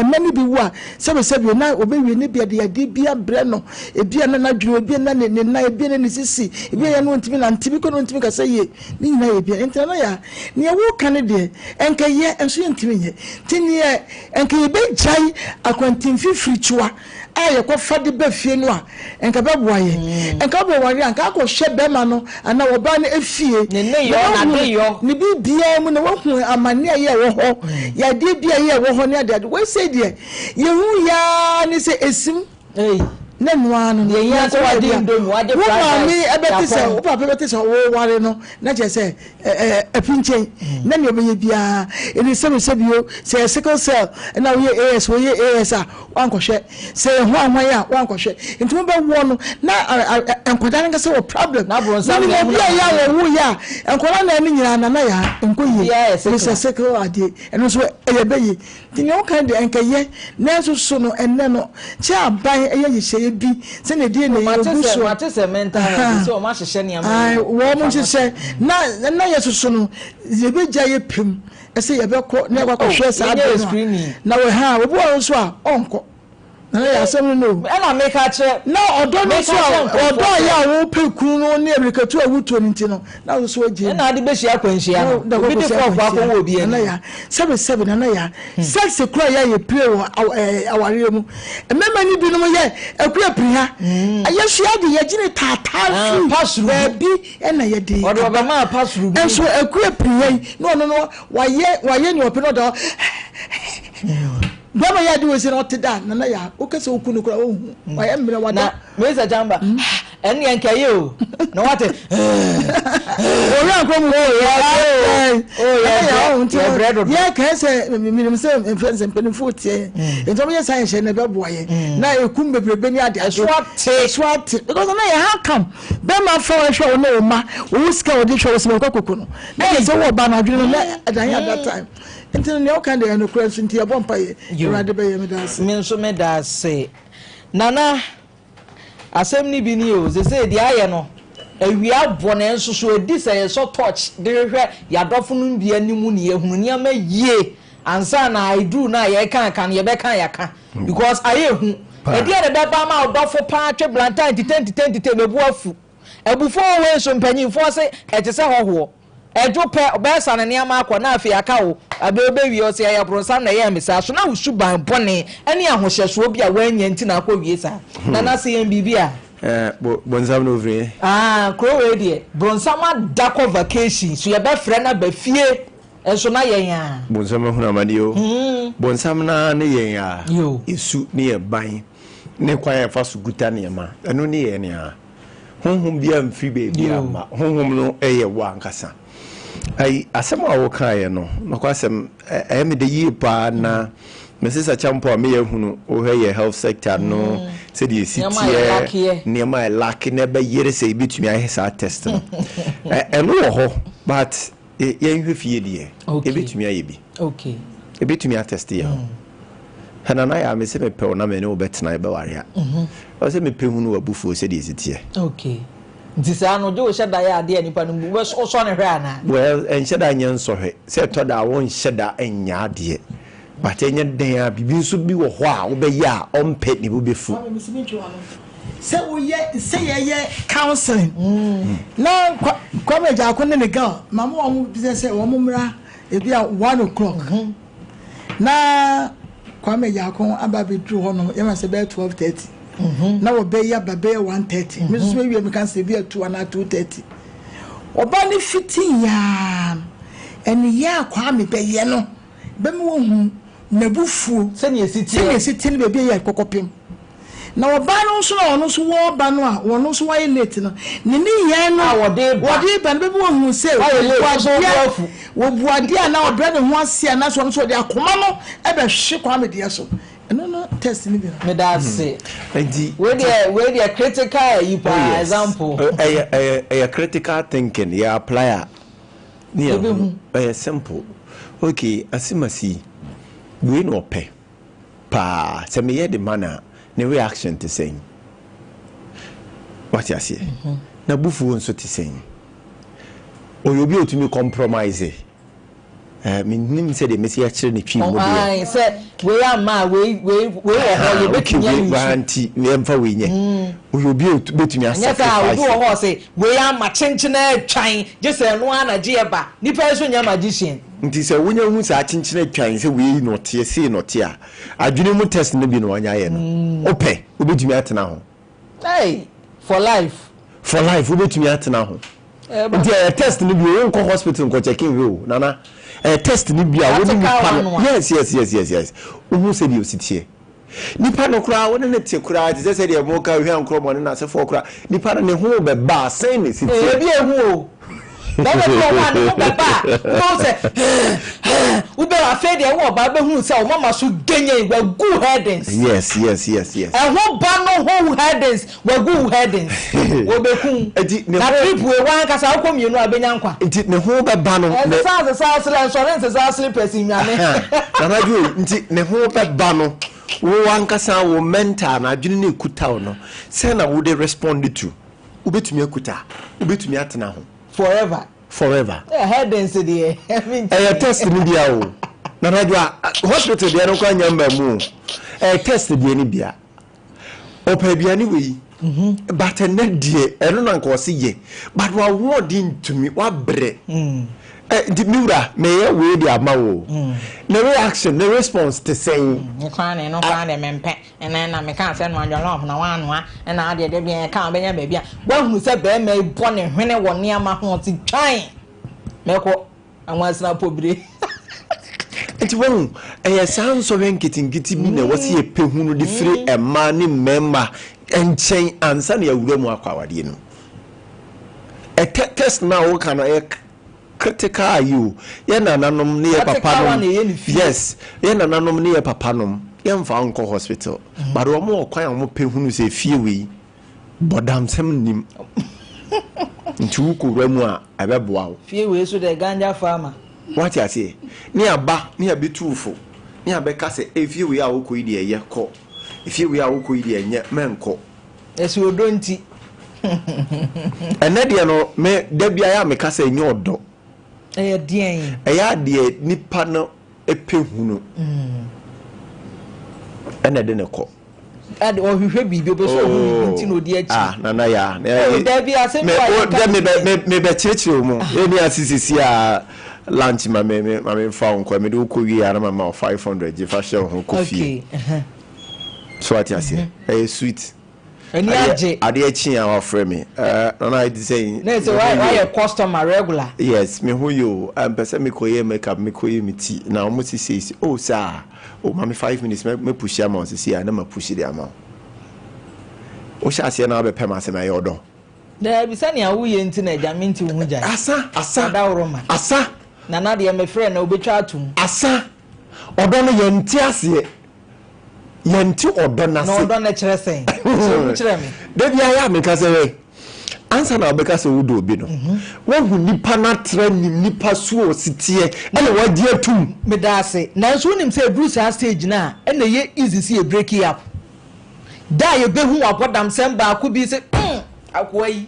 mma no bi wu a sɛbesɛbe o na wɔbɛwie no ebia de yadeɛ bi abrɛ no, ebia na n'adwene, ebia na ne nan, ebia na ne sisi, ebia na ɔntumi nante, ebi koraa na ɔntumi kasa yie, ne nyinaa yɛ bia. Nti nana yaa, neɛ woka no deɛ ɛnka yɛ nso yɛntumi nyɛ. Nti neɛ ɛnka yɛbɛgyae akwantemfifirikyiwa a yɛkɔfa de ba fie no a, nka bɛboa yɛn. Nka wobɛware a, nka akɔhwɛ bɛrima no anaa ɔbaa no efie Ne nneyɔɔ, na woahu n'adeyɔ. ne biribiara mu, na woahu amane a ɛyɛ ɛwɔ hɔ, yadeɛ bi a ɛyɛ ɛwɔ hɔ ne adeade. Wei sei deɛ, yɛhu yɛ ara ne sɛ esim Ei. na ɛno ara no no, Deɛ ehia sɛ yɛnkɔware wagye bi a, indomie, wagye wo fried maame rice, bɛte sɛ, yapɔn. wo papa bɛte sɛ woware no, na kyerɛ sɛ ɛ ɛ apinkyɛn, na nea ɔbɛyɛ biara, ɛni sɛbisɛbi o, sɛ ɛyɛ sickle cell na woyɛ AS, woyɛ AS a, wankɔhwɛ sɛ yɛ hwan hwan a wankɔhwɛ nti mo bɛ woɔ no na nkwadaa no nkasa wɔ problem menim obi a yɛ a wɔwo yɛ a nkwadaa na ɛne nyinaa nana yɛ a nkɔ yie mesɛ sickle adeɛ ɛno nso ɛyɛ bɛ yie nti nea woka deɛ nkɛ yɛ nanso so no ɛnɛ no kyɛ aban ɛyɛ nhyehyɛeɛ bi sɛnea ɛdeɛ na ɛyɛ ogu so wɔn mo nhyehyɛ na na yɛ soso no yɛbɛgya yɛ pem Ɛsɛ yɛbɛkɔ na yɛakɔ akɔhwɛ saa Yɛnyɛ ade no a screening. na wɔ ha obi wɔ hɔ nso a ɔnkɔ. Nana yɛ asɛm no no. Ɛna meka kyerɛ. Na ɔdɔ no nso a ɔdɔ a yɛ a wopɛ kunu no ne amirikatu a wotuo no nti no na wo nso wagye. Ɛna ade bɛhyia akwanhyia no. Obi de fɔɔfo akɔwɔ obi ani. Nana ya sɛbe sɛbe nana ya hmm. sex kura yɛ yɛ pire wɔ awareɛ mu. Mmarima no binom yɛ akua piri ha. Hmm. Yɛsua de yɛgyene taataa ah, firi baabi ɛna yɛde. Ɔde ɔbɛma apasoro bi. Nso akua piri ha yi na ɔno no wayɛ wayɛ nea ɔpɛ na ɔda Bɛma yɛ ade wei sɛ na ɔte da nana ya wokɛ sɛ woku no kora wohu mm. wayɛ mmerɛ wada na mesa chamba mm. ɛne yɛ nkɛyɛ o na wate owura nkɔ mu yɛbrɛ dodo yɛkae sɛ menim sɛ mfɛ sɛ mpanimfoɔ tie mm. nti ɔmyɛ saa nhyɛ no ɛbɛboa yɛ na ɛkum bebrebe ne ade ɛso ate ɛso ate because na yɛ how come bɛma fa wɔhwɛ wo ne wo ma wo sika wɔde hwɛ wo sɛ wɔkɔ koko no na yɛ sɛ wɔ ba no adwene no na ɛdan at that time Nti no nea woka deɛ ɛyɛ nokorɛ nso nti yɛbɔ mpaeɛ Awurade bɛyɛ meda ase. Me nso meda ase Nana asɛm no bi nie o sesei deɛ ayɛ no awia bɔ nanso so ɛdi sɛ yɛsɔ torch de hwehwɛ yɛadɔfo nom bi anim ne yɛhunu nneɛma yie ansa na ɛduru no a yɛreka aka no yɛbɛka yɛaka because ayɛ hu ɛdeɛ na ɛbɛba ama ɔdɔfo paa twe blantan ntite ntite ntite bɛbu afu abufuo wei nso mpanyinfoɔ se ɛte sɛ hɔhoɔ Ɛdwo pɛ, ɔbɛsa ne nneɛma akɔ, na afei aka wo. Bere bewie, ɔse, Ɛyɛ bronsam na ɛyɛɛ me saa. So na wo suban bɔne ne ahohyɛsoɔ bi a woannya nti na akɔwie saa? Nana, se yɛn biribi a. Eh, bo, bonsam na ofiri he? Ah, kuro wei deɛ, bronsam ada kɔ vacation, so yɛbɛfrɛ no aba fie nso na yɛn a. Bonsam ahunu amaneɛ o. Bonsam no ara ne yɛn a, yɛ su ne yɛ ban ne kwan a yɛfa so kuta nneɛma, ɛno ne yɛn a. Honhom biara mfiri baabiara mma. Honhom no yɛ wo ankasa. Ayi, asɛm a wokaeɛ no, nokwasɛm, ɛyɛ me dɛ yie paa na me sesa kyampo a meyɛ hunu, wohwɛ yɛ health sector no, mm. sɛdeɛ ɛsi teɛ, nneɛma a ɛlake na ɛbɛyere sɛ yɛbɛtumi ayɛ saa test no. Ɛno wɔ hɔ, but yɛnhwɛ fie deɛ, yɛbɛtumi ayɛ bi. Yɛbɛtumi atɛste yɛn ho. Mm. Hɛn ana yɛ a mese mepɛ wo na me ne wo bɛtena yɛbɛware a, ɛwɔ sɛ mepɛ hunu w'abufuo sɛdeɛ ɛsi teɛ. Okay. Nti saa no, gye wo hyɛ da yɛ adeɛ a nipa no bu, wosɔ ne hwɛ anaa? Well, ɛnhyɛ da nyɛ nsɔhwɛ. Sɛ ɛtɔ da a wonhyɛ da nyɛ adeɛ. But ɛnyɛ dɛn a, biribi nso bi wɔ hɔ a wobɛyɛ a ɔmpɛ, ne bo bɛfu. Maame, mese mentwe w'ano. Sɛ woyɛ, sɛ yɛyɛ counseling na Kwame Agyarko ne ne girl, mama wɔn bisa sɛ wɔn mmra ebi a 1 o'clock. Na Kwame Agyarko aba abɛduru hɔ nom, yɛma sɛ bɛyɛ 12:30. Na wɔbɛyɛ aba bɛyɛ 1:30. Me nso mewie meka sɛ ebi a 2 anaa 2:30. Ɔba no fiti yaa no, ɛneyɛ a Kwame bɛyɛ no, bɛma wahu n'abufuo. Sɛnea ɛsi teɛ. Sɛnea ɛsi teɛ no baabi a yɛ kɔkɔpem. Na ɔbaa no nso na ɔno nso wɔreba no a ɔno nso wayɛ late no, ne nneyɛɛ no A wɔde ba. wɔde ba no bɛma wahu sɛ Wayɛ late, wɔbu nso wo bo adeɛ afu. wɔbu adeɛ anaa ɔbrɛ ne ho ase anaasɛ ɔno nso ɔde akoma no bɛhwe Kwame deɛ so. Ɛno no test no bi no. Meda ase. Nti Wei deɛ wei deɛ critical ayi oh paa yes example. Ɛyɛ ɛyɛ ɛyɛ critical thinking yɛ apply a ne yɛ hu Yɛbɛhu. ɛyɛ simple. Okay asimasi wei na ɔpɛ paa sɛ meyɛ de ma no a ne reaction te sɛn? Wate aseɛ? N'abufuo nso te sɛn? Ɔyɛ obi a ɔtumi compromise. Eh, mennim sɛdeɛ mɛsi akyerɛ ne twi mu deɛ. Ae, sɛ wei amma a, wei, wei, wei wɔ hɔ, yɛbɛtumi okay, ayi so. Nti, yɛmfa wei nyɛ. Ɔyɛ obi a ɔbɛtumi Ɛnyɛ sɛ a, obi asacrifice. wɔ hɔ ɔse, wei ama kyenkyena atwan, gye sɛ ɛno ara na gye ɛba. Nipa yi nso nyɛ magician. Nti sɛ wonya hu saa kyenkyena atwan sɛ wei na ɔteɛ, sei na ɔteɛ a, adwene mu test no bi na wanya ayɛ no. Wopɛ, wobɛtumi atena ho. Hey, for life. For life, wobɛtumi atena ho. Nti ɛyɛ test no bi o, wonkɔ hospital nkɔ check nhwɛ o, Nana. Ɛyɛ test no bi a wo ne nipa no, yes, yes, yes, yes, yes. Wohu sɛdeɛ ɔsi teɛ. Nipa no koraa, wo ne no te koraa, te sɛ sɛdeɛ moka Hwɛ Nkrɔmɔ ne n'asefoɔ koraa, nipa no ne ho bɛba a, sɛn na ɛsi teɛ? Ebi ehu o. Bɛrima bi wɔ hɔ a ne ho bɛba a, wobɛhu sɛ wobɛ afei deɛ wo ɔbaa bɛhunu sɛ wo mama so genyen, wagu headings. Yes, yes, yes, yes. Ɛho ba no ho headings, wagu wo headings. Wɔbɛku. Nti ne Na ho trip wei wankasa wokɔ mmienu a wobɛnya nkwa. Nti ne ho bɛba no. Ɛnsesa nsesa asere nsɔre nsesa slippers nnwane. Nana Dwo, nti ne ho bɛba no, wo ankasa wo mental na adwene no ekuta wo no, sɛn na wode respond to? Wobɛtumi akuta, wobɛtumi atena ho. Forever. Forever. Yeah, headings deɛ. Ɛyɛ test no bia o. Nana Adwoa, hospital deɛ no koraa nya mmaa mu o. Ɛyɛ test deɛ no bia. Ɔpɛ aduane wei. But ɛnɛ deɛ ɛno na nka ɔse yɛ. But w'ahoɔden ntumi, wabrɛ. Ɛ nti me wura meyɛ wei de ama wo o. Ne reaction, ne response te sɛn? Me koraa deɛ ɛno koraa deɛ mempɛ. Ɛnɛ na mekaa sɛ noa jollof na woannoa. Ɛna adeɛ da biara ɛka a wobɛnya baabi a. Woahunu sɛ barima yi bɔ ne hwene wɔ nneɛma ho ɔse twan! Mɛkɔ. Anwansena pobire. Nti wahu, ɛyɛ saa nsɔhwɛ nketenkete bi na ɛwɔ sɛ yɛpɛ hu no de firi mmaa ne mmarima nkyɛn ansa na yɛawura mu akɔ awadeɛ no mu. Ɛtɛ test no a woka no ɛyɛ critical ayi o. Yɛ nananom ne yɛ Practical one papanom, na ɛyɛ ne fie. yes, yɛ nananom ne yɛ papanom, yɛmfa wo nkɔ hospital. But wɔn wɔ kwan a wɔpɛ hunu sɛ efie wei, Bɔdamsɛm nnim. Nti wo kɔ wura mu a, ɛbɛboa wo. Fie wei so deɛ ganja farmer. Woate aseɛ? Ne aba ne abɛtu wo fo, ne abɛka sɛ, Efie wei a wokɔ yi deɛ ɛyɛ, kɔ. Efie wei a wokɔ yi deɛ ɛnyɛ, mɛnkɔ. Ɛsi ɔdɔ nti. Ɛnnɛ deɛ no, me, da biara yɛ a meka sɛ ɛnyɛ ɔdɔ. Ɛyɛ deɛn? Ɛyɛ adeɛ nipa no pɛ hunu ɛna ɛde no kɔ. Ade ɔhwehwɛ biribi ɔpɛ sɛ ɔhu biribi nti na ɔdi akyi. Ah nana ya. Oh dabi asɛm bi a yɛka ne fie. Me bɛ kyerɛkyerɛ wo mu. Ɛni ase sisi a lunch ma me me ma me nfa wo nkɔ me de wo kɔ wie a na ma ma wo 500 gye fa hyɛ wo ho kɔ fie. Okay. So ate aseɛ. Ɛyɛ sweet. Ani agye. Adeɛ kye a wafrɛ me. Eh, nana ayɛ te sɛ. Na ɛsɛ wayɛ customer regular. Yes, me ho yɛ o. Mpɛ sɛ mekɔ yɛ makeup, mekɔ yɛ me ti. Na wɔn si sei si. Oh saa. Oh ma me 5 minutes mɛ mɛ push ama wo sisi a na ma push de ama wo. Wohyɛ aseɛ na wabɛpɛ m'asɛm ɛyɛ ɔdɔ. Daabi sɛnea woyɛ nti na agya mente wo ho gyae. Asa asa. Adaworoma. Asa. Nana deɛ mefrɛ na wobɛtwa atom. Asa. Ɔdɔ no yɛnte aseɛ. Yɛnte ɔdɔ no ase. Na ɔdɔ no kyerɛ sɛn? Kyerɛ mu kyerɛ me. Da biara yɛ a meka sɛ hwɛ, ansa na wobɛka sɛ wodɔ obi no, woahu nipa no atra nim nipa su a ɔsi teɛ ɛna woagye atum. Meda ase. Nanso wonim sɛ ɛduru saa stage no a, ɛna ɛyɛ easy sɛ yɛ break up. Da a yɛbɛhu w'abɔdamsɛm baako bi sɛ, mm, akoa yi.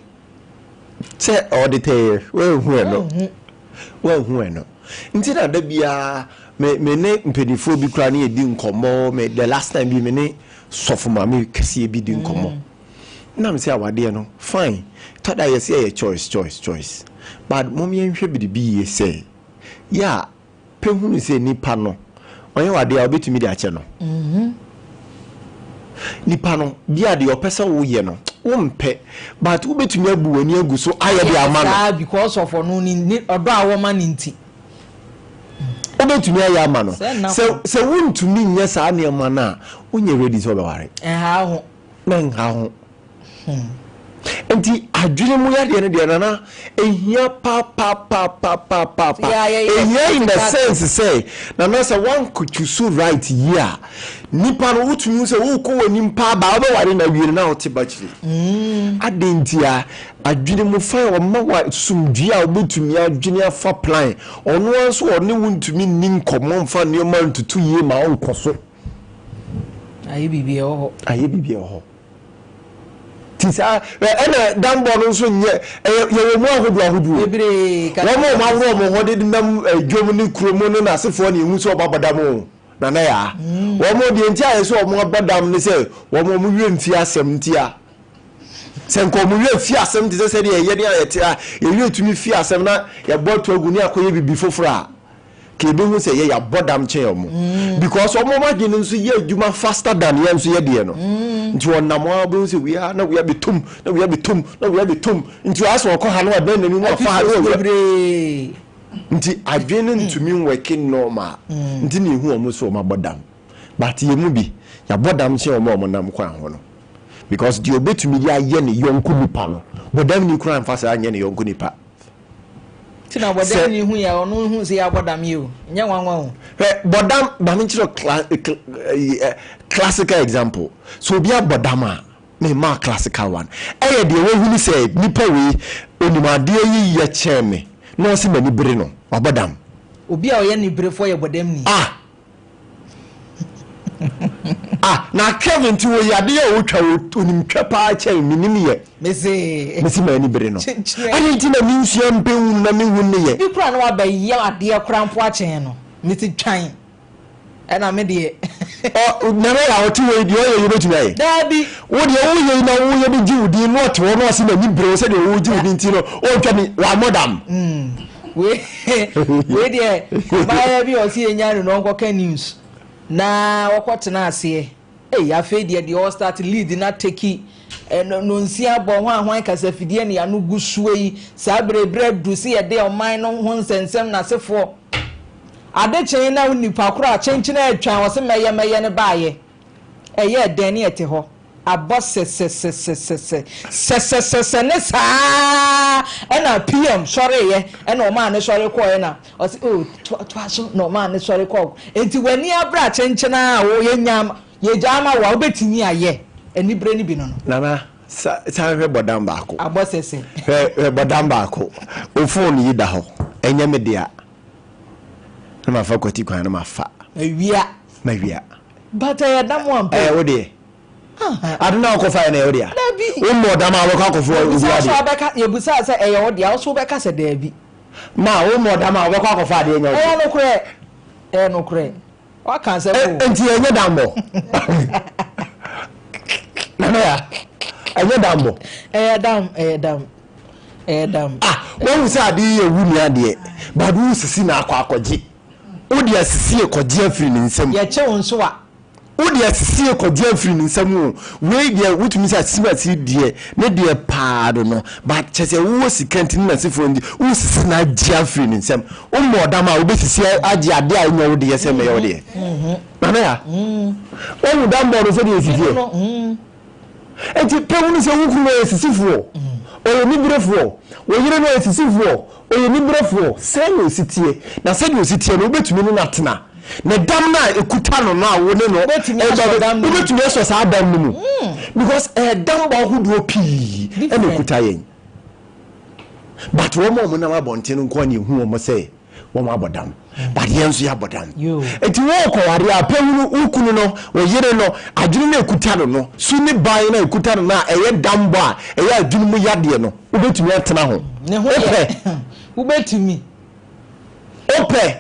Sɛ ɔde tɛɛ, woanhu ɛno. Woanhu ɛno. Nti na da biara me me ne mpanimfoɔ bi koraa ne yɛdi nkɔmmɔ me the last time bi me ne sɔfo maame kɛseɛ bi di nkɔmmɔ. Na me sɛ awadeɛ no fine tɔ da yɛsɛ yɛyɛ choice choice choice but mom yɛnhwɛ biribi yie sɛ yɛ a pɛ hunu sɛ nipa no ɔyɛ w'adeɛ a wobɛtumi de akyɛ no. Nipa no bi a deɛ ɔpɛ sɛ woyɛ no wompɛ but wobɛtumi abu w'ani agu so ayɛ de ama no. Saa because of ɔno ne ɔdɔ a wɔma no nti. Wobɛtumi ayɛ ama no. Sɛ sɛ wontumi nyɛ saa nneɛma no a wonyɛ ready sɛ wobɛware. Ɛnha ho. Mɛnha ho. Nti adwene mu yadeɛ no deɛ nana ehia papapapapapa ehia in the sense sɛ nana sɛ wankotu so right yie a nipa no wotumi hu sɛ wokɔ w'anim paa baa wobɛware na awie no na wote ba kyire adɛn nti a adwene mu fa ɔma wa sumdue a wobɛtumi adwene afa plan ɔno ara nso ɔne wo ntumi nni nkɔmmɔ mfa nneɛma ntutu yie ma wonkɔ so ayɛ biribi ɛwɔ hɔ ayɛ biribi ɛwɔ hɔ ti saa ɛna dambɔ no nso nyɛ ɛyɛ yɛwɔ mu ahodoɔ ahodoɔ bebree wɔn a wɔn aworɔ wɔn ho de nam dwom ne kurom ne n'asefoɔ na ehu sɛ wɔn abɔ dam o nana yaa wɔn deɛ nti a yɛ sɛ wɔn abɔ dam ne sɛ wɔn wɔn werɛ mfi asɛm nti a sɛ nka wɔn werɛ fi asɛm te sɛ sɛdeɛ yɛde a yɛte a yɛwerɛ tumi fi asɛm na yɛbɔ ato agu ne akɔyɛ bibi foforɔ a ka ebehu sɛ yɛ yɛabɔ dam kyɛn wɔn because wɔn wɔn adwene nso yɛ adwuma faster than yɛn nso yɛ deɛ no nti ɔnam a wobɛhu sɛ wia na wia bɛtum na wia bɛtum na wia bɛtum nti ɔayɛ sɛ ɔkɔ ha na wadan n'ani na wafa ha na wawura bebree nti adwene no ntumi nwɛke normal nti na ehu wɔn so wɔn abɔ dam but yɛn mu bi yɛabɔ dam kyɛn wɔn a wɔn nam kwan ho no because deɛ obetumi de ayɛ ne yɔnko nipa no bɔdam ni koraa nfa saa nyɛ ne yɔnko nipa. Ti na bɔdam ni hu yɛ ɔno hu sɛ yɛabɔ dam yi o nyɛ nwanwa o. Hwɛ bɔdam maame nkyerɛ classical example so obi abɔ dam a me ma classical one ɛyɛ deɛ wahunu sɛ nipa wei onim adeɛ yi yɛ kyɛn me na ɔsi m'ani bere no wabɔ dam. Obi a ɔyɛ niberefoɔ yɛ bɔdam ni. Ah ah na Kevin ti wɔ yadeɛ a ɔtwa onim twa paa kyɛn menim yɛ. Mese. Mese m'ani bere no. Ade nti na mensua mpɛ hu na mehu ne yɛ. Bi kora na wabɛyɛ adeɛ kora mpo akyɛn no. Mese twan. Ɛna me deɛ. Ɔ Nana a ɔte hɔ yi deɛ ɔyɛ yi wobɛtumi ayɛ? Daabi. Wo deɛ woyɛ yi na woyɛ de gye wo din na ɔte hɔ na ɔse n'ani bere wo sɛdeɛ wogye wo din nti no ɔntwa ne wammɔ dam. Wei wei deɛ abaayewa bi a ɔse yɛnya no na ɔnkɔka news na ɔkɔtena aseɛ. Ei afei deɛ deɛ ɔstart lead na teki no nonsia bɔ hwan hwan kasafidie ne ano gu soɔ yi saa berɛ berɛ adu se yɛde ɔman no ho nsɛnsɛm n'asefoɔ ade kyee na nipa koro a kyenkyen atwan ɔse mɛyɛ mɛyɛ no baayɛ ɛyɛɛ dɛn ne ɛte hɔ abɔ sɛsɛsɛsɛsɛ sɛsɛsɛsɛ ne saa ɛna PM sɔreeɛ ɛna ɔmaa ne sɔre kɔɔɛ na Ɔse oh toa toa so na ɔmaa ne sɔre kɔɔ enti w'ani abere akyenkyene a wo yɛnya yɛgyaa ama wo a wobɛtumi ayɛ anibere no bi no no. Nana sa san hwɛ bɔdam baako. Abɔ sɛsɛ. Hwɛ hwɛ bɔdam baako. Wo phone yi da hɔ ɛnyɛ me dea na mafa kwati kwan na mafa. Mawia. Mawia. But ɛyɛ dam ampa o. Ɛyɛ wo deɛ. Ade no a wokɔfa yɛ no ɛyɛ wo dea? Dabi. Wo mmɔɔ dam a wobɛkɔ akɔfa obi adeɛ? Yɛbusaa sɛ ɛyɛ wo dea wo nso wobɛka sɛ daabi. Ma wo mmɔ dam a wobɛkɔ akɔfa adeɛ anya wo Ɛyɛ nokorɛ, ɛyɛ nokorɛ. Waka asɛm o. Enti ɛnyɛ dammɔ. Nana ya, ɛnyɛ dammɔ. Ɛyɛ dam, ɛyɛ dam, ɛyɛ dam. Ah, wahu sɛ adeɛ yi yɛ wo nua deɛ, but wo sisi na akɔ akɔgye. Wo de asisi kɔgye afiri ne nsam. Yɛkye wo nso a. Wo deɛ asisie kɔgye afiri ne nsam o, wei deɛ wotumi sɛ asimasi deɛ ne deɛ paa do no but kyɛ sɛ wowɔ sika nti ne n'asefoɔ nti wosisi no agye afiri ne nsam. Wommɔ ɔdam a wobɛsisi agye adeɛ a ɛnyɛ wo deɛ sɛ mmɛyɛ wo deɛ. Nana ya, woahu dambɔ no sɛdeɛ ɛsi teɛ? Enti pɛ hunu sɛ wo kunu ɔyɛ sisifoɔ, ɔyɛ niberefoɔ, wo yere no ɔyɛ sisifoɔ, ɔyɛ niberefoɔ, sɛn na ɔsi teɛ, na sɛdeɛ ɔsi teɛ no wobɛtumi ne no atena. Ne dam no a ɛkuta no no a wo ne no Wobɛtumi asɔ dam no mu. Wobɛtumi asɔ saa dam no mu. Because ɛyɛ dam ahodoɔ pii ɛna ɛkuta yɛn. But wɔn a wɔnam abɔnten no nko ara na ɛhu wɔn sɛ wɔn abɔ dam but yɛn nso yɛabɔ dam nti wɔrekɔware a pɛ hunu wo kunu no wo yere no adwene no ekuta no no su ne ban no a ekuta no no a ɛyɛ dambɔ a ɛyɛ adwene mu yadeɛ no wobɛtumi atena ho ne ho yɛ wobɛtumi wopɛ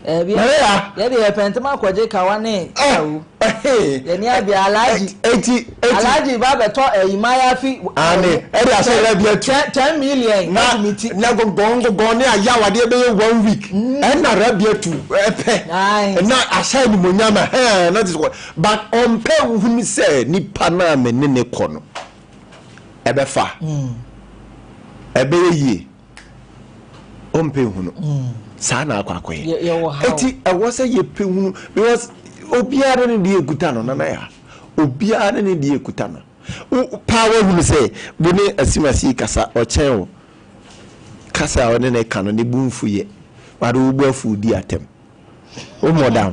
Ɛbi yɛde yɛ pɛntɛm akɔgye kawa ne kawu. Yɛni abia alhaji. Eti eti alhaji ba bɛtɔ ɛyi mayafi. Ane ɛde ahyɛ yɛrɛ bi atu. 10 million. Na na gɔngɔn gɔngɔn ne ayaw adeɛ bɛyɛ one week. Ɛna rabi atu ɛpɛ. Na ahyɛ animonyam ɛhɛn na ti sɛ but ɔmpɛ hunu sɛ nipa naa mɛ ne ne kɔ no ɛbɛfa ɛbɛyɛ yie. Ɔmpɛ hunu. Saa na akɔ akɔyɛ. Eti ɛwɔ sɛ yɛpɛ hunu because obiara ne deɛ ekuta no nana ya. Obiara ne deɛ ekuta no. Wo paa wahunu sɛ wo ne asimasi kasa ɔkyɛn wo. Kasa a ɔne ne ka no ne bu mfu yɛ. Wade wo bu afu di atɛm. Wo mɔ dam.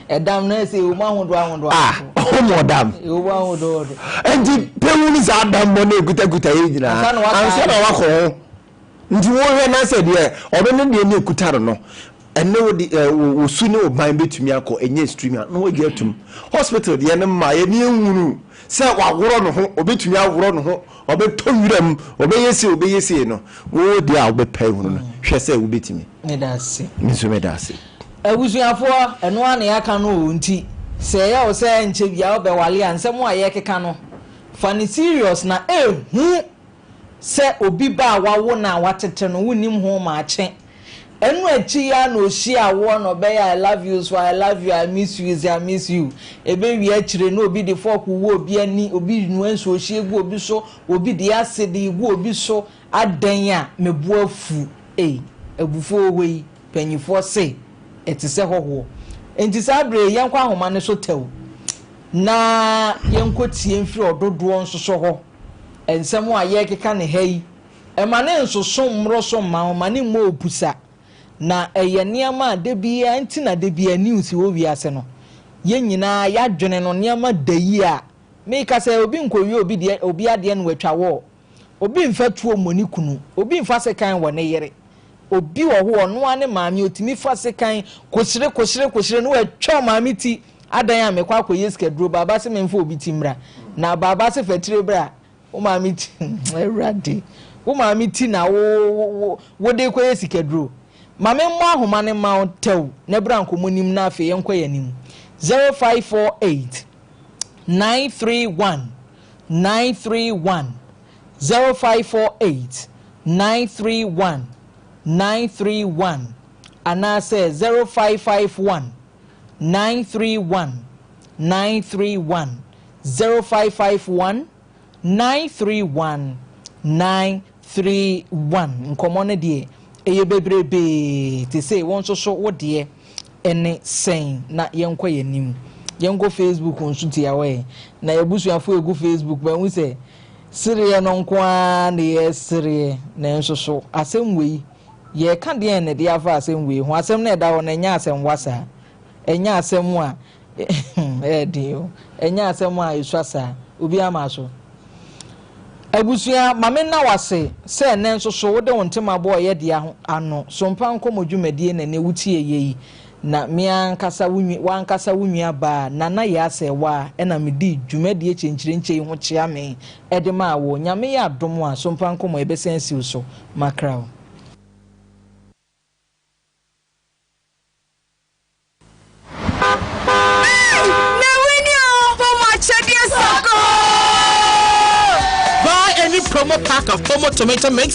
Ɛdam no ɛsɛ ewu mu ahodoɔ ahodoɔ. Ah, wo mɔ dam. Ewu mu ahodoɔ ahodoɔ. Nti pɛwu no saa dam bɔ na ekutakuta yɛ nyinaa. Ansa na wakɔ ho. Nti wohwɛ na sɛ deɛ ɔno ne deɛ ne ekuta no no ɛne wo de ɛ wo su ne wo ban betumi akɔ ɛnyɛ stream a na wagye atum. Hospital deɛ no mma yɛ ne ehunu sɛ waworɔ ne ho obetumi aworɔ ne ho ɔbɛtɔ nwura mu ɔbɛyɛ sei ɔbɛyɛ sei no wo deɛ a wobɛpɛ ehunu no hwɛ sɛ wobetumi. Meda ase. Me nso meda ase. Abusuafoɔ, ɛno ara na yɛaka no o, nti sɛ ɛyɛ wo sɛ nkyɛ biara wobɛwale a, nsɛm a yɛrekeka no, fa no serious na ɛhu sɛ obi ba a wawo no a watete no, wonnim ho maakye. Ɛno akyi yi ara na ɔhyiaa woɔ na ɔbɛyɛ I love you so I love you, I miss you so I miss you. Ɛbɛwie akyire na obi de fork wɔ obi ani, obi noa nsuohyeɛ gu obi so, obi de acid gu obi so, Adɛn a me bo afu ei, abufuo wɔ hɔ yi, panyifoɔ se ɛte sɛ hɔhoɔ. Enti saa berɛ yi yɛnkɔ ahoma no so tɛw na yɛnkɔ tie mfiri ɔdodoɔ nso so hɔ nsɛm a yɛrekeka no ha yi. Mma no nsoso mmoro so mma wo, mma no mmɔ wo pusa. Na ɛyɛ nneɛma a da biara nti na da biara news wɔ wiase no. Yɛn nyinaa yɛadwene no nneɛma da yi a meka sɛ obi nkɔwie obi deɛ obi adeɛ na watwa wɔɔ. Obi mfa tuo mmɔ ne kunu, obi mfa sekan wɔ ne yere. Obi wɔ hɔ ɔno ara ne maame otumi fa sekan kohyere kohyere kohyere na watwa ɔmaame ti. Adan a mekɔ akɔyɛ sikaduro baaba se memfa obi ti mmra. Na baaba se fa tire bra. Wo maame ti Awurade. Wo maame ti na wo wo wode kɔyɛ sikaduro. Ma memmɔ ahoma no mma wo tɛw na bra nkɔmmɔ no mu na afei yɛnkɔ yɛn anim. 0548 931 931 0548 931 931 anaasɛ 0551 931 931 0551 931 931 Nkɔmmɔ no deɛ, ɛyɛ bebrebee te sei, wo nso so wo deɛ ɛne sɛn? Na yɛnkɔ yɛn anim. Yɛnkɔ Facebook nso tiawa ɛ. Na yɛabusuafoɔ ɛgu Facebook mahu sɛ sereɛ no nko ara na yɛresereɛ nanso so asɛm wei yɛreka deɛn na ɛde afa asɛm wei ho? Asɛm no a ɛda hɔ no ɛnyɛ asɛm wasaa, ɛnyɛ asɛm a Ɛyɛ den o. Ɛnyɛ asɛm a esua saa. Obiara ma so. Abusua, ma me nna wo ase sɛ ɛnnɛ nso so wode wo ntema bɔɔ yɛ dea ho ano. Sompa nkɔmmɔ dwumadie na ɛnnɛ wotie yɛ yi. Na me ankasa wo nwi, w'ankasa wo nua baa Nana Yaa Sɛɛwaa ɛna me dii dwumadie kyenkyerenkye yi ho kyea me ɛde maa wo. Nyame yɛ adom a, Sompa nkɔmmɔ yɛbɛsan asi wo so. Makra wo. Hey! Na wini o! Pomo akyɛdeɛ sakoo! Buy any promo pack of Pomo tomato mix.